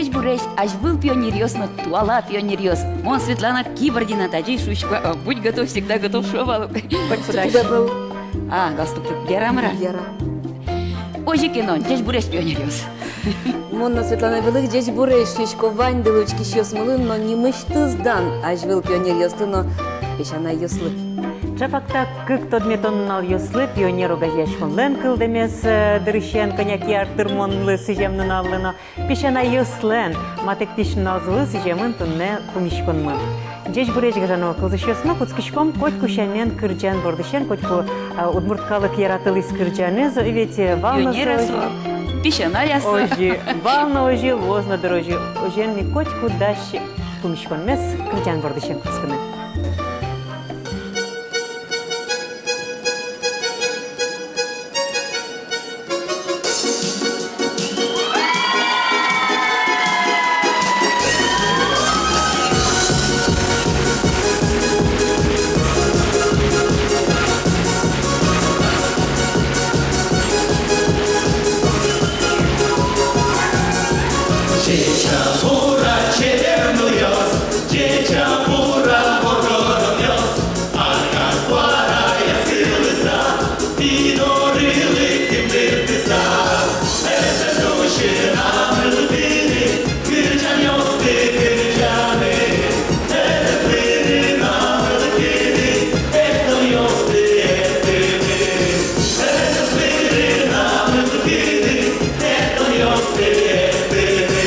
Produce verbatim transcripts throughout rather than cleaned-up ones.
Ӟечбуресь, азьвыл пионеръёс но, туала пионеръёс. Мон, Светлана Кибардина, тазьы шуисько, э, «Будь готов, всегда готов» шуо вал. Хоть куда. Кудӥз вал? А, галстук. Ярам-а? Яра. Озьы ке но, ӟечбуресь, пионеръёс. Мон но Светлана Белых ӟечбуресь шуисько ваньдылы, учкисьёсмылы но нимысьтыз дан азьвыл пионеръёслы но песянайёслы. Чапак та кык тодметон нуналъёслы пионер огазеяськонлэн кылдэмез, э, дырысен, кӧня ке ар тырмонлы сӥзем нуналлы но песянайёслэн матэктӥсь нуналзылы сӥземын туннэ пумиськонмы. Ӟечбуресь, гажано кылзӥсьёсмы, кутскиськом котьку сямен кырӟан бордысен, котьку, а, удмурт калык яратылӥз кырӟанэз, ведь, э, вал но со озьы. Пионеръёс, песянайёс. Озьы, вал но озьы, луоз но дыр озьы, озьыен ми котьку дась пумиськонмес кырӟан бордысен кутскыны. Ӟеч-а, бур-а, чебер нылъёс, ӟеч-а, бур-а, воргоронъёс, аркан куараяз кылыса, тӥ доры лыктӥм тыртыса. Эсэс усьы на мылкыды кырӟанъёсты кырӟаны. Эсэс усьы на мылкыды эктонъёсты эктыны. Эсэс усьы на мылкыды эктонъёсты эктыны.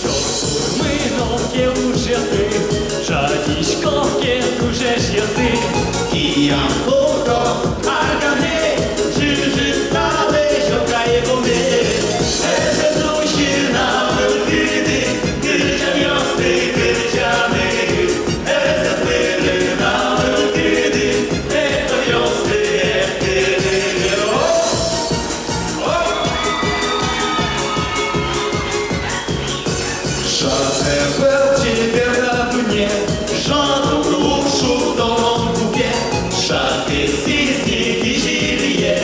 Ӵош турмы но ке ужъёсты, жадиськом ке тужгес ужъёсты. Киям курто арганэ, ӝыжыса лэзё кайгумес. Эсэс усьы на мылкыды кырӟанъёсты кырӟаны. Эсэс усьы на мылкыды эктонъёсты эктыны. Шат ӧвӧл чебер та дунне, шат уг лу шудон букет, шат кесӥз ни кизилие,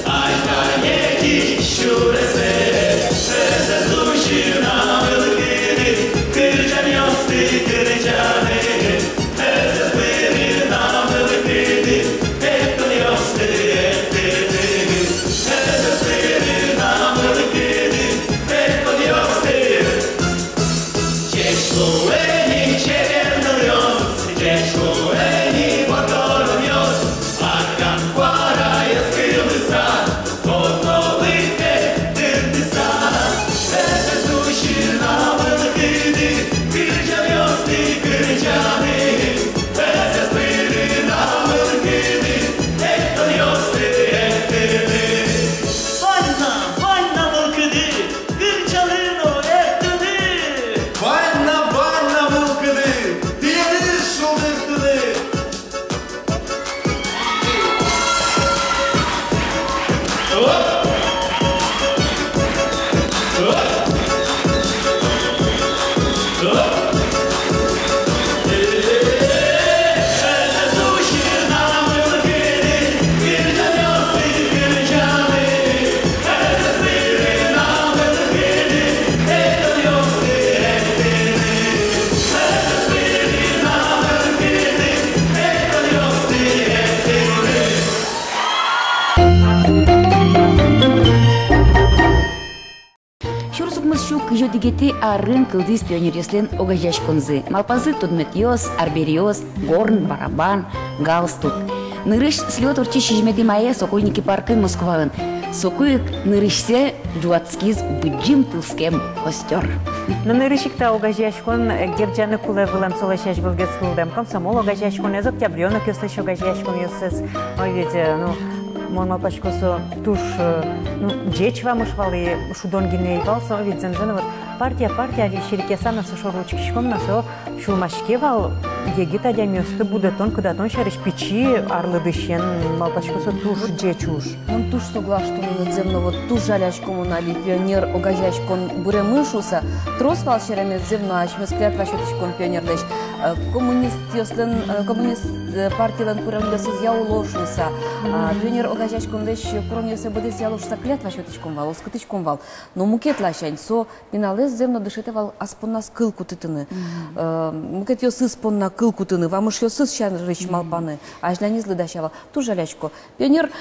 азьлане кизиль сюресэ. Эсэс усьы на мылкыды кырӟанъёсты кырӟаны. Эсэс усьы на мылкыды эктонъёсты эктыны. Эсэс усьы на мылкыды эктонъёсты. Ӟеч луэ ни, чебер нылъёс, ӟеч луэ ни, воргоронъёс, аркан куараяз кылыса, тодмо лыктэ тыртыса. Эсэс усьы на мылкыды кырӟанъёсты кырӟаны. Эсэс усьы на мылкыды эктонъёсты эктыны. Вань на, вань на мылкыды кырӟаны но эктыны. Вань на, вань на мылкыды тӥледыз шулдыртыны. Сюрс укмыс сю кызь одӥгетӥ арын кылдӥз пионеръёслэн огазеяськонзы. Малпазы тодметъёс, арбериос, горн, барабан, галстук. Нырысь слёт ортчиз сизьыметӥ мае Сокольники паркын, Москваын. Соку ик нырысьсэ ӝуатскиз быдӟым тылскем костёр. Но нырысь ик та огазеяськон, э, герӟаны кулэ вылэм, солэсь азьвылгес кылдэм комсомол огазеяськонэз, Октябрёнокъёслэсь огазеяськонъёссэс. Ой, ведь, э, ну, мон малпасько, со туж, э, ну, ӟеч вамыш вал и шудон гинэ ӧй вал со, ведь зэмзэ но вот партия, партия, ведь серекъяса но со шоры учкиськом на, со сюлмаське вал егит адямиосты будэтон, кыдатон сярысь пичи арлыдысен, малпасько, со туж ӟеч уж. Мон туж соглаш, туннэ зэм но вот туж жалясько мон али пионер огазеяськон быремын шуыса. Трос вал серемез зэм но, асьмеос клятва сётӥськом пионерлэсь, э, коммунистъёслэн, э, коммунист Э, партилэн куронъёсызъя уло шуыса. А, пионер огазеяськонлэсь куронъёссэ быдэсъяло шуыса клятва сётӥськом вал, оскытӥськом вал. Но мукет ласянь, со пиналэз зэм но дышетэ вал ас понназ кыл кутытыны. Э, мукетъёсыз понна кыл кутыны, вамышъёсыз сярысь малпаны. Азьланезлы дася вал. Туж жалясько. Пионер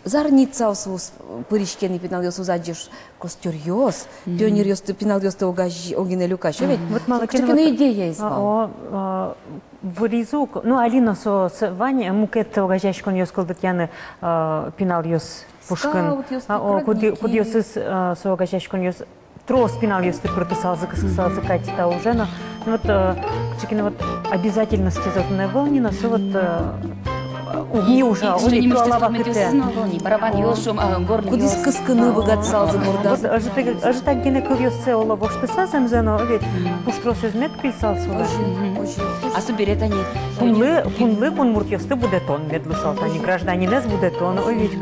зарницаосыз пыриське ни, пиналъёсыз адӟе костёръёс, пионеръёсты, пиналъёсты огазе-, огинэ люкасе ведь. Вот малы ке но кыӵе ке но вот идеяез вал. О, о, выризы ук, ну, али но со, со вань мукет огазеяськонъёс кылдытъяны, э, пиналъёс пушкын. Скаутъёс, а, о, куд-, кудъёсыз, э, со огазеяськонъёс трос пиналъёсты пыртысалзы, кыскысалзы кадь та уже, но, ну, вот, э, кыӵе ке но вот обязательностез отын ӧвӧл ни, но со вот, э, уг ни ужа, уг ни туала вакытэ. Барабанъёс, шум, а, горнъёс. Кудӥз кыскыны быгатысалзы муртазы. Вот ӧжытак, ӧжытак гинэ кылъёссэ оло воштыса зэмзэ но, ведь пуштросэз мед кыльысал солы. Озьы, озьы. А собере тани кунлы, кунлы кунмуртъёсты будэтон мед луысал, тани гражданинэз будэтон, ой, ведь.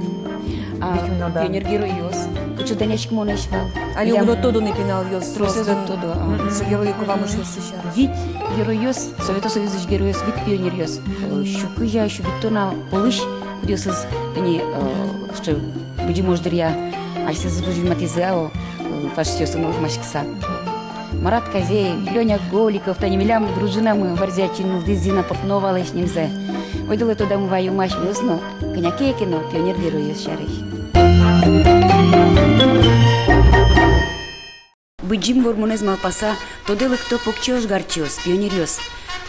А, пионер геройёс кыӵе данъяськымонэсь вал. Али уг но тодо ни пиналъёс, тросэз уг тодо, а, мгм, герой кувамышъёс сярысь. Вить геройёс, Совето Союзысь геройёс, вить пионеръёс. Э, сю кызь, сю витьтон пӧлысь, кудъёсыз тӥни, э, сыӵе быдӟым ож дыръя асьсэзэс возьматӥзы, а, о, э, фашистъёсын урмаськыса. Марат Козей, Лёня Голиков, тани милям дружинамы варзятӥ нуллӥз Зина Портновалэсь нимзэ. Ойдолэ тодамы вай ю асьмеос но, кӧня ке ке но пионер геройёс сярысь. Быдӟым вормонэз малпаса, тодэ лыкто покчи ожгарчиос, пионеръёс.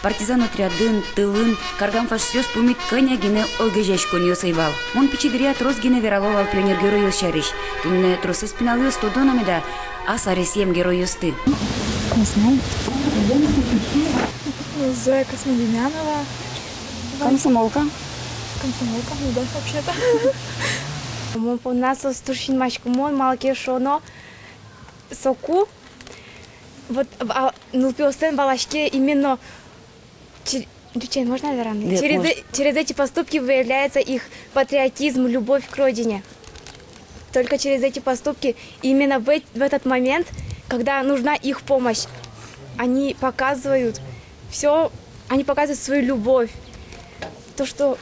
Партизан отрядын, тылын, каргам фашистъёс пумит кӧня гинэ огазеяськонъёс ӧй вал. Мон пичи дыръя трос гинэ верало вал пионер геройёс сярысь. Туннэ тросэз пиналъёс тодо на меда ас аресъем геройёсты. Не знаю. Зоя Космодемьянова. Комсомолка. Комсомолка, ну да, вообще-то. Мон понна соос туж синмаськымон, малы ке шуоно, соку, вот, а, нылпиослэн валаське именно чер-, Дючен, можно вераны? Да, через можно. Э-, через эти поступки выявляется их патриотизм, любовь к родине. Только через эти поступки, именно в эт-, в этот момент, когда нужна их помощь, они показывают всё, они показывают свою любовь, то, что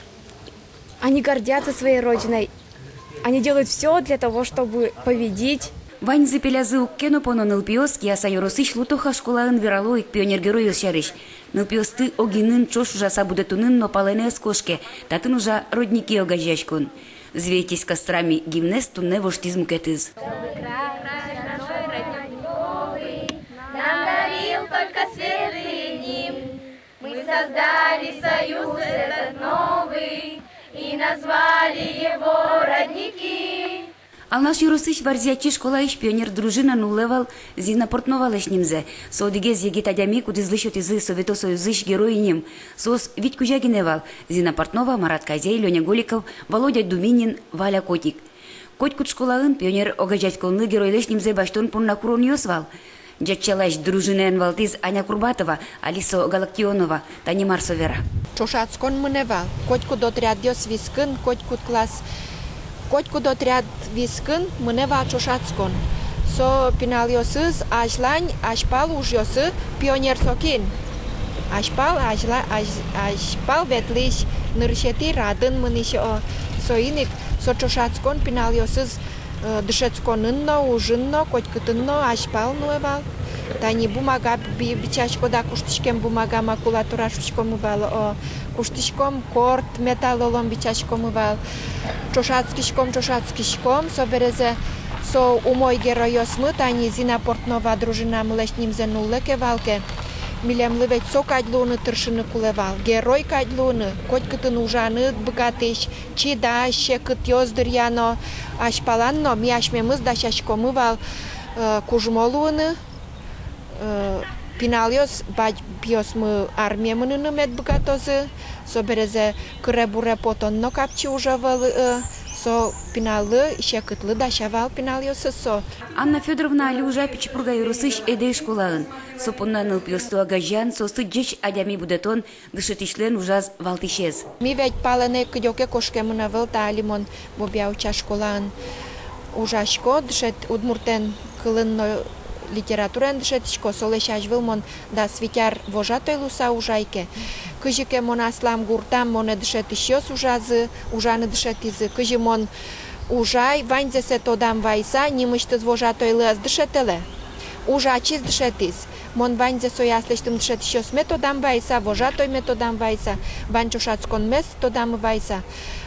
они гордятся своей родиной, они делают всё для того, чтобы победить. Ваньзы пелязы уг ке но поно нылпиос Кияса ёросысь Лутоха школаын верало ик пионер геройёс сярысь. Нылпиосты огинын, ӵош ужаса будэтонын но палэнэ ӧз кошке, татын ужа «Родники» огазеяськон. «Взвейтесь кострами» гимнэз туннэ воштӥз мукетыз. Нам дарил только светлый ним. Мы создали союз этот новый и назвали его «Родники». Алнаш ёросысь Варзятти школаысь пионер дружина нуллэ вал Зина Портновалэсь нимзэ. Со одӥгез егит адями, кудӥзлы сётӥзы Совето Союзысь Герой ним. Соос вить кузя гинэ вал: Зина Портнова, Марат Козей, Лёня Голиков, Володя Думинин, Валя Котик. Котькуд школаын пионер огазеяськонлы геройлэсь нимзэ басьтон понна куронъёс вал. Ӟеччалась дружинаен валтӥз Аня Курбатова, али со Галактионова. Тани мар со вера. Ӵошатскон мынэ вал. Котькуд отрядъёс вискын, котькуд класс, котькуд отряд вискын мынэ вал ӵошатскон. Со пиналъёсыз азьлань азьпал ужъёсы пионер сокин. Азьпал, азьла-, азь-, азьпал ветлӥсь, нырысетӥ радын мынӥсь, о, соин ик со ӵошатскон пиналъёсыз, э, дышетсконын но, ужын но, котькытын но азьпал нуэ вал. Тани бумага би-, бичаськод-а, куштӥськем бумага, макулатура шуиськомы вал, о, куштӥськом, корт, металлолом бичаськомы вал. Ӵошатскиськом, ӵошатскиськом, соберезэ со умой геройёсмы, тани Зина Портнова дружинамылэсь нимзэ нуллэ ке вал ке, милемлы ведь со кадь луыны тыршыны кулэ вал, герой кадь луыны, котькытын ужаны быгатӥсь, чидась, секытъёс дыръя но, азьпалан но. Ми асьмемыз дасяськомы вал, э, кужмо луыны, э, пиналъёс, бадьпиосмы армие мыныны мед быгатозы, соберезэ кыре-буре потон но капчи уж ӧвӧл, э, со пиналлы, секытлы дася вал пиналъёсыз со. Анна Фёдоровна али ужа Пичи Пурга ёросысь Эдэй школаын. Со понна нылпиосты огазеян, соосты ӟеч адями будэтон дышетӥсьлэн ужаз валтӥсез. Ми ведь палэнэ кыдёке кошкемын ӧвӧл, та али мон Бобья-Уча школаын ужасько, дышет-, удмуртэн кылын но литератураен дышетӥсько, солэсь азьвыл мон дас вить ар вожатой луыса ужай ке. Кызьы ке мон аслам гуртам, монэ дышетӥсьёс ужазы, ужаны дышетӥзы. Кызьы мон ужай, ваньзэс тодам вайыса, нимысьтыз вожатойлы ӧз дышетэлэ. Уж ачиз дышетӥз. Мон ваньзэ сое аслэсьтым дышетӥсьёсме тодам вайыса, вожатойме тодам вайыса, вань ӵошатсконмес тодам вайыса,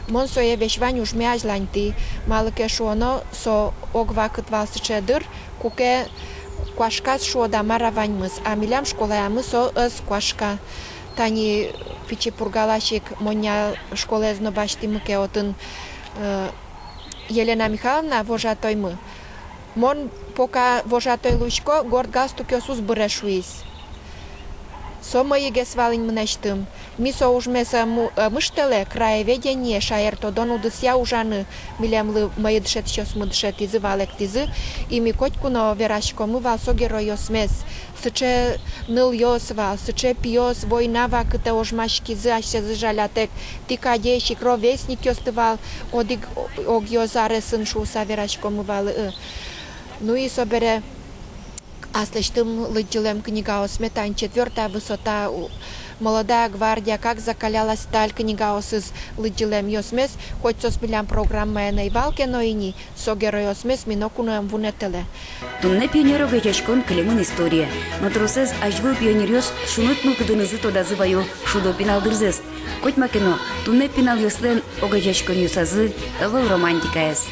мон сое весь вань ужме азьланьтӥ. Малы ке шуоно, со ог вакыт вал сыӵе дыр, куке куашказ шуод-а, мар-а, ваньмыз, а милям школаямы со ӧз куашка. Тани Пичи Пургалась ик, монэ школаез но басьтӥмы ке, отын, э, Елена Михайловна, вожатоймы, мон пока вожатой луисько, горд галстукъёс уз быре, шуиз. Со мӧйыгес вал ини мынэсьтым. Ми со ужмес ӧм, ӧм ыштэлэ, краеведение, шаертодон удысъя ужаны милемлы мӧйы дышетӥсьёсмы дышетӥзы, валэктӥзы, и ми котьку но вераськомы вал со геройёсмес. Сыӵе нылъёс вал, сыӵе пиос, война вакытэ ожмаськизы, асьсэзы жалятэк, тӥ кадесь ик ровесникъёсты вал, одӥг о-, огъёс аресын, шуыса вераськомы вал, ы. Ну и собере аслэсьтым лыдӟылэм книгаосме, тани «Четвёртая высота», у, «Молодая гвардия», «Как закалялась сталь» книгаосыз лыдӟылэмъёсмес, хоть соос милям программаын ӧй вал ке но ини, со геройёсмес ми ноку но ӧм вунэтэлэ. Туннэ «Пионер» огазеяськон кылемын историе. Но тросэз азьвыл пионеръёс шуныт мылкыдынызы тодазы ваё шудо пинал дырзэс. Котьма ке но, туннэ пиналъёслэн огазеяськонъёсазы ӧвӧл романтикаез.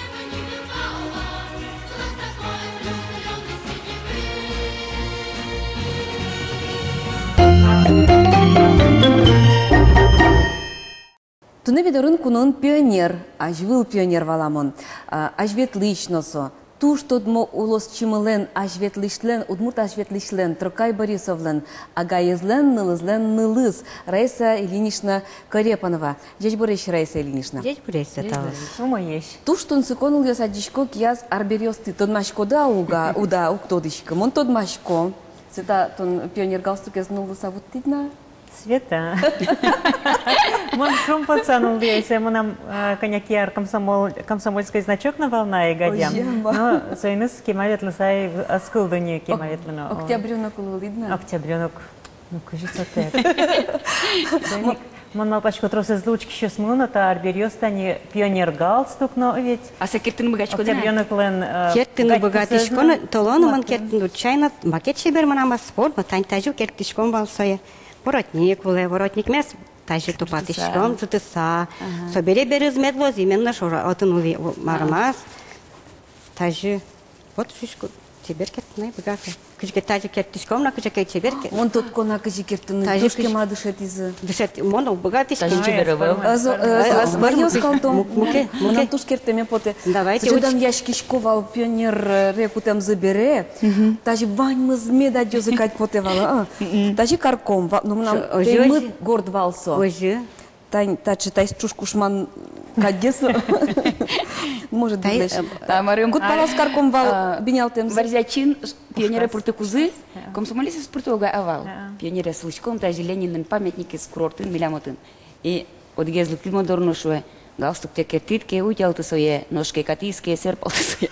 Туннэ ми дорын куноын пионер, азьвыл пионер валамон, а, азьветлӥсь но со. Туж тодмо улосчимылэн, азьветлӥсьлэн, удмурт азьветлӥсьлэн, Трокай Борисовлэн агаезлэн нылызлэн нылыз, Раиса Ильинична Корепанова. Ӟечбуресь, Раиса Ильинична. Ӟечбуресь, Светлана. Умоесь. Туж тунсыко нылъёс адӟисько кияз арбериосты. Тодмаськоды-а, уг-а, уд-а, уг тодӥськы? Мон тодмасько. Света, тон пионер галстукез нуллыса вуттӥд на? Света. Мон шумпотыса нуллӥ, если мынам, э, кӧня ке ар комсомол-, комсомольской значок но вал на ай гадям. Ой, яма. Но соин ик кема ветлыса ӧз кылды ни, кема ветлыны. Ок-, Октябрёнок луылӥд на? Октябрёнок. Ну, кызьы со тэк. Соин ик мон малпасько, тросэзлы учкисьёсмылы но та арбериос тани пионер галстук но ведь. А сое керттыны быгатӥськоды на? Октябрёноклэн, э, керттыны быгатӥсько но, толон но мон керттыны. Чайна, макет чебер мынам, а спорт, но тани тазьы керттӥськом вал сое. Воротник улэ, воротникмес тазьы тупатӥськом, ӝутыса. Ӝутыса. Ага. Собере берыз мед луоз, именно шора, отын улӥ, о, мармаз. Тазьы. Вот шуисько, чебер керттыны ӧй быгаты. Кызьы ке тазьы керттӥськом на, кызьы ке чебер ке-. Мон тодӥсько на, кызьы керттыны. Тазьы туж кызьы кема дышетӥзы. Дышет-, мон уг быгатӥськы. Тазьы чебер ӧвӧл. Азо, э, азо, азо, азо, азо, мукет, мукет. Мон туж керттыме потэ. Давайте. Сыӵе уч-, данъяськисько вал пионер, э, ре кутэмзы бере. Мгм. Тазьы ваньмыз мед адӟозы кадь потэ вал, а. Мгм. Тазьы карком вал, но мынам пеймыт горд вал со. Озьы. Тань, таӵе, таиз ӵуж кушман кадьгес. Может быть, таиз, лэсь. Э, та марым. Куд палаз карком вал, а, бинялтэмзы. Варзячин пионеръёс пыртыкузы, комсомолецъёс пыртыку ӧвӧл. А. Пионеръёс луиськом, тазьы Ленинлэн памятникез курортын, милям отын. И одӥгез лыктӥз мон доры но шуэ: «Галстуктэ керттӥд ке, утялты сое, нош ке катӥз ке, сэрпалты сое».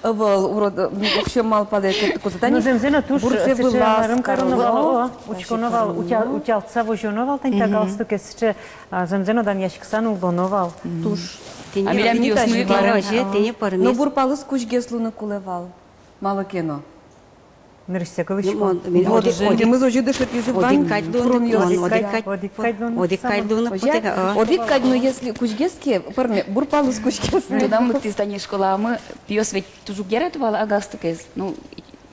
Ӧвӧл, урод, ну, вообще малпаде керттыкузы. Тани. Ну, зэмзэ но туж бурсэ сыӵе вылаз марым кароно вал, о, учконо вал, утя-, утялтыса возёно вал тани та галстукез сыӵе, а, зэмзэ но данъяськыса нуллоно вал. Мгм. Туж. А милям тани пиосмы тазьы вал. Тани пӧрмиз. Но бур палыз кузьгес луыны кулэ вал. Малы ке но. Нырысьсэ кылӥсько. Ну, мон, мон, вот, одӥг, одӥг, одӥгмыз озьы дышетӥзы вань. Одӥг кадь луыны, одӥг кадь, одӥг кадь луыны. Одӥг кадь луыны потэ, а. Одӥг кадь, но если кузьгес ке, пӧрме, бур палыз кузьгес. Тодам лыктӥз тани, школаямы пиос ведь туж уг ярато вал, а, галстукез. Ну,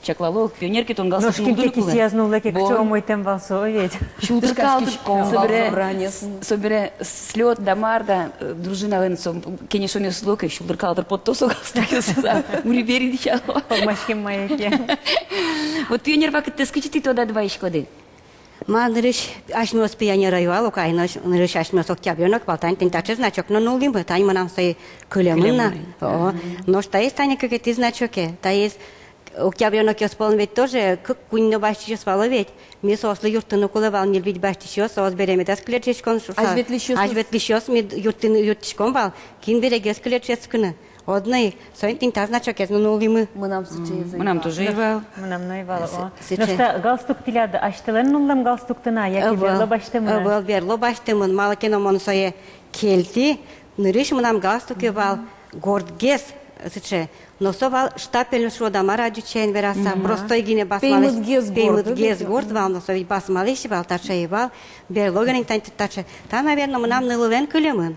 чаклало, пионер ке тон, галстук нуллыны кулэ. Нош кин ке кисыяз нуллэ ке, кыӵе умойтэ вал со, ведь. Шулдыр калдыр, собере, собере слёт да мар да, э, дружиналэн со кенешонъёс луо ке, шулдыр калдыр потто со галстукез, а, ури-бери дӥсяло. Погмаськем мае ке. Вот пионер вакытэз кызьы тӥ тодады вайиськоды? Ма, нырысь асьмеос пионер ӧй вал ук ай, нош нырысь асьмеос Октябрёнок вал, тани, тӥни таӵе значок но нуллӥмы, тани мынам сое кылемын на. Кылемын. О, нош таиз тани кыкетӥ значоке, таиз Октябрёнокъёс пӧлын ведь тоже кык-куинь но басьтӥсьёс вал ведь. Ми соослы юрттыны кулэ вал, ньыль-вить басьтӥсьёс, соос бере медаз кылечеськон шуса. Азьветлӥсьёс. Азьветлӥсьёс ми юрттыны, юрттӥськом вал, кин берегес кылеческыны. Одно ик, соин тӥни та значокез но нуллӥмы. Мынам сыӵеез ӧй вал. Мынам тоже ӧй вал. Мынам но ӧй вал, о. Сыӵе. Нош та галстук тӥляд асьтэлэн нуллэм галстук тӥ на, яке берло басьтэмын-а? Ӧвӧл, берло басьтэмын, малы ке но мон сое кельтӥ, нырысь мынам галстуке вал гортгес сыӵе. Но со вал штапель шуод-а, мар-а, ӟучаен вераса, простой гинэ басмалэсь. Пеймытгес горд, пеймытгес горд вал, но со ведь басмалэсь вал, таӵе ӧй вал. Берло гинэ тани таӵе. Та, наверно, мынам нылылэн кылемын.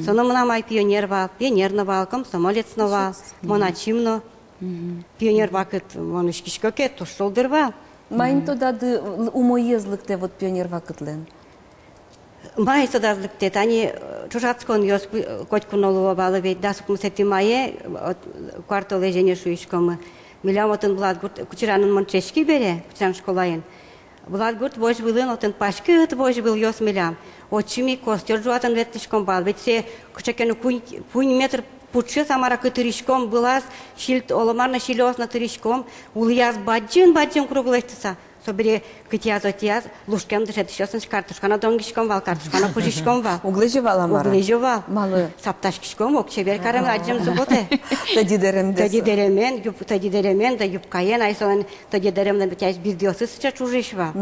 Со но мынам ай пионер вал, пионер но вал, комсомолец но вал, мон ачим но. Пионер вакыт мон учкисько ке, туж шулдыр вал. Маин тодады, умоез лыктэ вот пионер вакытлэн? Маин тодады лыктэ, тани, э, ӵошатсконъёс ку-, котьку но луо вал ведь, дас укмысэтӥ мае, вот, куартолэзе ини шуиськомы. Милям отын Булатгурт, Кучеранын мон дышетски бере, Кучеран школаын. Булатгурт возь вылын, отын паськыт возь вылъёс милям. Отчы ми костёр ӝуатыны ветлӥськом вал. Ведь сое кыӵе ке но куинь, куинь метр пуӵез, а мар-а, кытырӥськом, вылаз сильт, оло мар но сильёс но тырӥськом. Улӥяз бадӟым-бадӟым круг лэсьтыса. Собере кытӥяз-отӥяз лушкем дышетӥсьёсын картошка но донгиськом вал, картошка но пыжиськом вал. Уг лэзё вал-а, мар-а? Уг лэзё вал. Малы? Саптаськиськом, ог чебер карем, адӟемзы потэ. Тӧдьы дэремдэс. Тӧдьы дэремен, юб-, тӧдьы дэремен да юбкаен, ай солэн тӧдьы дэремлэн бытясь бирдыосыз сыӵе ӵужысь вал.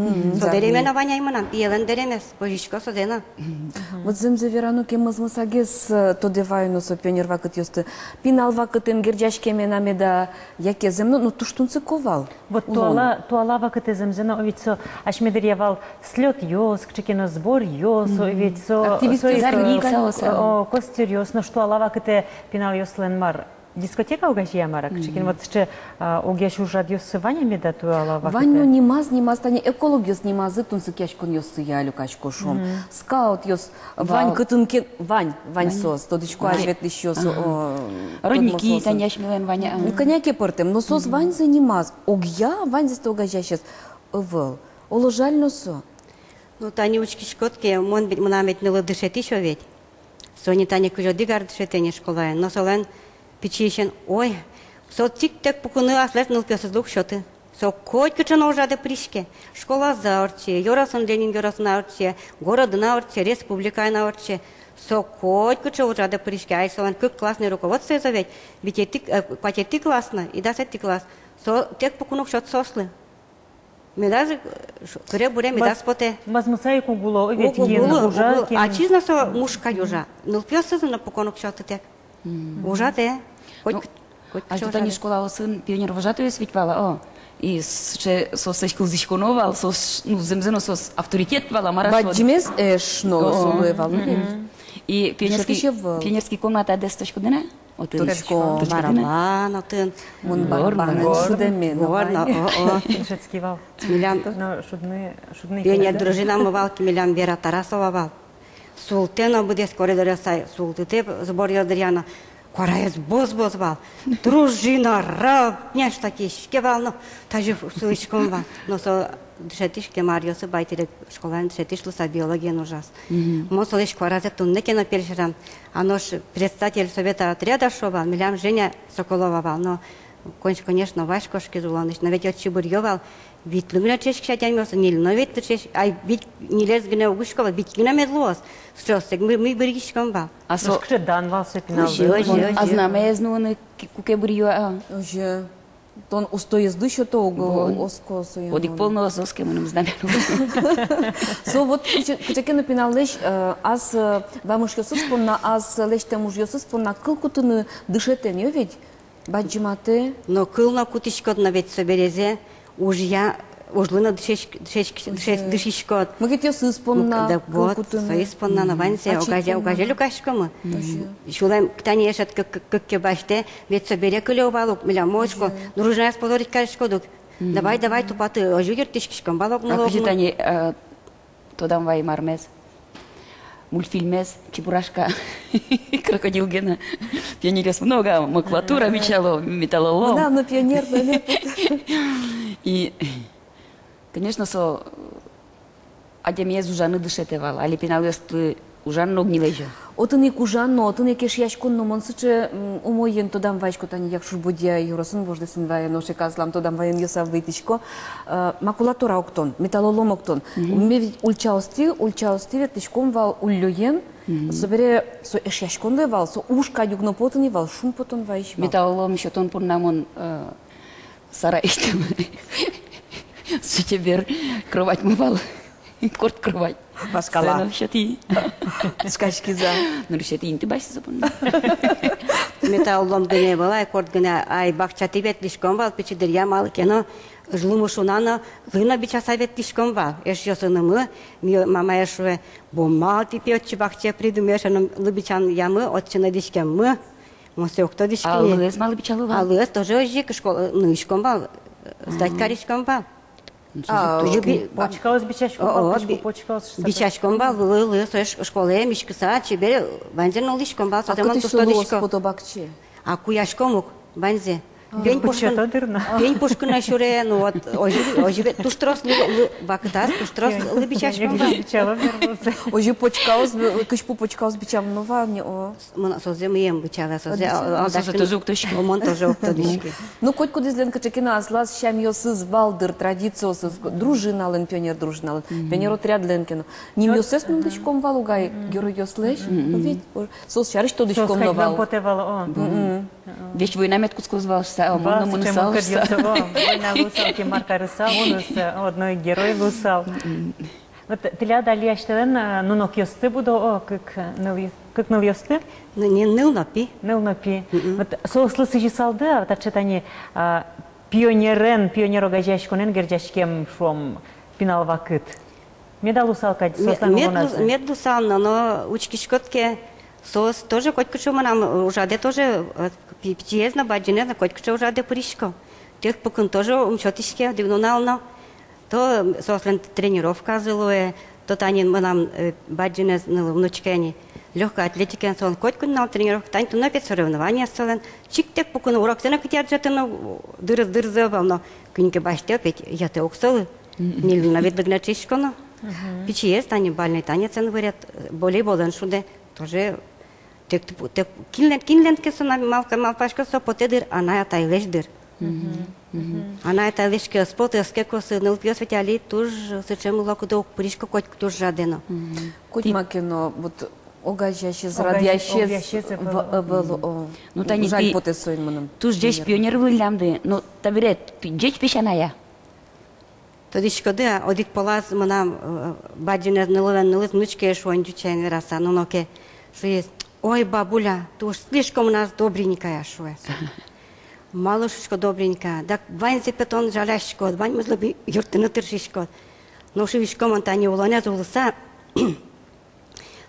Со дэремен-а вань ай мынам, пиелэн дэремез, возисько сое но. Вот зэмзэ верано ке, мӧзмысагес, э, тодэ ваёно со пионер вакытъёсты. Пинал вакытэн герӟаськемен-а меда, яке зэм но, ну, туж тунсыко вал. Вот туала, туала вакытэ зэмзэ но, ведь со асьме дыръя вал слётъёс, кыӵе ке но сборъёс, ведь со, активистъёс, со, граница, э, о, костёръёс, нош туала вакытэ пиналъёслэн мар, дискотека огазея, мар-а, кыӵе ке но, вот сыӵе, а, огъя ужрадъёссы вань-а меда туала вакытэ? Вань, но нимаз, нимаз, тани экологъёс нимазы тунсыкъяськонъёссыя люкасько, шуом. Скаутъёс вань, кытын ке вань, вань соос, тодӥсько, азьветлӥсьёс, о, родники, тодмо соос. Тани асьмелэн вань-а? Ну, кӧня ке пӧртэм, но соос ваньзы нимаз, огъя, ваньзэс огазеясез ӧвӧл. Оло жаль но со. Ну, тани учкиськод ке, мон ведь, мынам ведь нылы дышетӥсь ведь. Со ни тани кызь одӥг ар дышетэ ни школаын, но солэн пичиысен, ой, со тӥктэк пукыны аслэсьтыз нылпиосызлы уг сёты. Со котькыӵе но ужрадэ пыриське. Школазы-а ортче, ёросын, Ленин ёросын-а ортче, городын-а ортче, республикаын-а ортче. Со котькыӵе ужрадэ пыриське. Ай солэн кык классный руководствоез ведь, витетӥ, э, куатетӥ класс но и дасэтӥ класс. Со тэк пукыны уг сёт соослы. Медаз, э, ш-, кыре-буре медаз потэ. Мӧзмыса ик уг уло, ведь уг уло, киын ужа, уг уло. Киын. Ачиз но со мушка ужа. Нылпиосызлы но пукон уг сёты тэк. Ужатэ. Коть, ну, коть кыӵе ужа. Тани школаосын пионервожатойёс ведь вал-а, о. И сыӵе соослэсь кылзӥськоно вал, соос, ну, зэмзэ но соос авторитет вал-а, мар-а. Бадӟымез эш но со луэ вал, ну, ведь. И пионерский, пионерский комнатадэс тодӥськоды на? Отын. Тодӥсько. Тодӥськоды на? Барабан отын. Мон барабанэн шудэме но. Горно, о, о. Дышетски вал. Милям но шудны, шудны пионер дружинамы вал ке, милям Вера Тарасова вал. Султэ но быдэс коридоръёсты султытэ, сборъёс дыръя но. Куараез бос-бос вал. Дружина, рав, нешто ке иське вал но, тазьы султӥськом вал. Но со дышетӥсь ке, Маръёсы Байтырек школаын дышетӥсь луса, биологиен ужаз. Мгм. Мон солэсь куаразэ туннэ ке но пель сьӧрам. А нош председатель совета отряда шуо вал, милям Женя Соколова вал. Но, кон-, конечно, вазь кошкиз улонысь. Но ведь отчы быръё вал витьлы гинэ дышетскись адямиос, ньыльлы но витьлы дышетскись, ай, вить, ньылез гинэ уг учко вал, вить гинэ мед луоз. Сыӵеоссэ ми, ми быръиськом вал. А со кыӵе дан вал со пиналлы. Озьы, озьы, озьы. А знамяез нуыны ки-, куке быръё, а? Озьы. Тон устоезлы сётод, уг оско сое. Одӥг пол но ӧз оске мыным знамя. Со вот кыӵе, кыӵе ке но пиналлэсь, э, ас, э, вамышъёсыз понна, ас лэсьтэм ужъёсыз понна кыл кутыны дышетэ ни, о ведь? Бадӟыматэ. Но кыл но кутӥськод но ведь собере ужъя, ужлы но дышетск-, дышетск-, дышетс-, дышиськод. Мукетъёсыз понна кыл кутыны. Соиз понна но ваньзэ огазе, огазе люкаськомы. Сюлэм тани эшед кык, кык, кык ке басьтэ, ведь собере кыле вал ук, милям мон учко, дружинаез позорить кариськод ук. Давай, давай, тупаты, озьы юрттӥськиськом вал огмылы, огмылы. А кызьы тани, э, тодам вай мармес, мультфильмес, Чебурашка, Крокодил Гена. Пионеръёс много, макулатура бичало, металлолом. Мынам но пионер, но. И, конечно, со адямиез ужаны дышетэ вал, али пиналъёсты ужан но уг ни лэзё. Отын ик ужан но, отын ик эшъяськон но, мон сыӵе, м, умоен тодам вайисько, тани Якшур-Бӧдья ёросын вождэс эн вае, нош ик аслам тодам ваёнъёсам вайытӥсько. Э, макулатура октон, металлолом октон. Мгм. Ми ведь ульчаостӥ, ульчаостӥ ветлӥськом вал уллёен, Мгм. Собере со эшъяськон луэ вал, со уж кадь уг но поты ни вал, шумпотон вайись вал. Металлолом сётон понна мон, э, сарайысьтым сыӵе чебер кроватьмы вал. Корт кровать. Вашкала. Сое но сётӥ. Тышкаськиз-а? Нырысетӥ инты басьтӥ со понна. Металлолом гинэ ӧвӧл ай, корт гинэ ай, бакчатӥ ветлӥськом вал пичи дыръя, малы ке но лымы шуна но, лы но бичаса ветлӥськом вал. Эшъёсынымы, ми, мамае шуэ: «Бон, малы тӥ, пе, отчы бакчае пыриды, ми эшшо но лы бичанъямы, отчы но лыдӥськеммы». Мон сое уг тодӥськы ни. А лыэз малы бичало вал? А лыэз тоже озьы ик школ-, нуиськом вал, сдать кариськом вал. А, тоже лы би-, почкаос бичаськом вал, о, о, кызьпу би-, почкаос шуса. Бичаськом вал, лы, лы, со ш-, школае миськыса, чебер, ваньзэ но лыдӥськом вал, а созэ мон кытысь туж луоз тодӥсько. Пото бакче? А куяськом ук ваньзэ. А. Пень пушкын, пень пушкын но сюре, ну вот, озьы, озьы ве-, туж трос лы, лы, вакытаз, туж трос лы бичаськом вал. Пионер бичало, мер луоз. Озьы почкаос, кызьпу почкаос бичам но вал ни, о. Мон созэ мыйем бичала, созэ, а, а, созэ тоже уг тодӥськы. О, мон тоже уг тодӥськы. Ну, котькудӥзлэн кыӵе ке но аслаз сямъёсыз вал дыр, традициосыз, дружиналэн, пионер дружиналэн, мгм, пионер отрядлэн ке но. Нимъёссэс но лыдӥськом вал ук ай, мгм, геройёслэсь. Мгм. Ведь, о, соос сярысь тодӥськом но вал. Соос кадь потэ вал, о. Мгм. Мгм. Весь война мед кутскоз вал шуса, о, мон но мынысал шуса. Война луысал ке, мар карысал, мынысал, одно ик герой луысал. Мгм. Вот тӥляд али асьтэлэн, э, нунокъёсты будо, о, кык, э, ныл, кык нылъёсты? Ну, не ныл но пи. Ныл но пи. Мгм. Вот соослы сӥзьысалды-а, вот таӵе тани, а, пионерен, пионер огазеяськонэн герӟаськем, шуом, пинал вакыт? Мед-а луысал кадь соослэн улоназы? Мед лу-, мед луысал но, но учкиськод ке, соос тоже котькыӵе мынам ужрадэ тоже, э, пи-, пичиез но, бадӟынэз но котькыӵе ужрадэ пырисько. Тэк пукын тоже ум сётӥське, одӥг нунал но. То соослэн тренировказы луэ, то тани мынам, э, бадӟынэз, нылы, внучкае ни, лёгкой атлетикаен солэн котькуд нунал тренировка, тани туннэ опять соревнованиез солэн. Чик тэк пукын уроксэ но кытӥ адӟеты но, дырыз, дырзы ӧвӧл но, куинь ке басьтэ, опять йӧтэ ук солы. Мгм. Ньыль нунал ведь лыгнэ ӵыжисько но. Мгм. Пичиез тани бальный танецен вырет, волейболэн шудэ, тоже. Тэк, тэк, кинлэн, кинлэн ке со на-, малка-, малпаськод, со потэ дыр анай-атайлэсь дыр. Мгм. Мгм. Анай-атайлэсь ке ӧз поты, ӧз ке косы, нылпиос ведь али туж сыӵе мылокыдо уг пырисько котькуд ужрадэ но. Мгм. Котьма ке но, вот, огазеясез, огазеясез, радъясез огъясез ӧвӧл, ӧвӧл, о. Ну, тани жаль тӥ потэ соин мыным. Туж ӟеч пионер выллямды, но табере тӥ ӟеч песянай-а? Тодӥськоды-а, одӥг полаз мынам, э, бадӟынэз, нылылэн нылыз, внучкае шуо ини, ӟучаен вераса, нуноке шуиз: «Ой, бабуля, тӥ уж слишком у нас добренькая», — шуэ. Малы, шуисько, добренькая? Дак ваньзэ, пе, тон жаляськод, ваньмызлы, пе, юрттыны тыршиськод. Но, шуисько, мон тани улонэз улыса,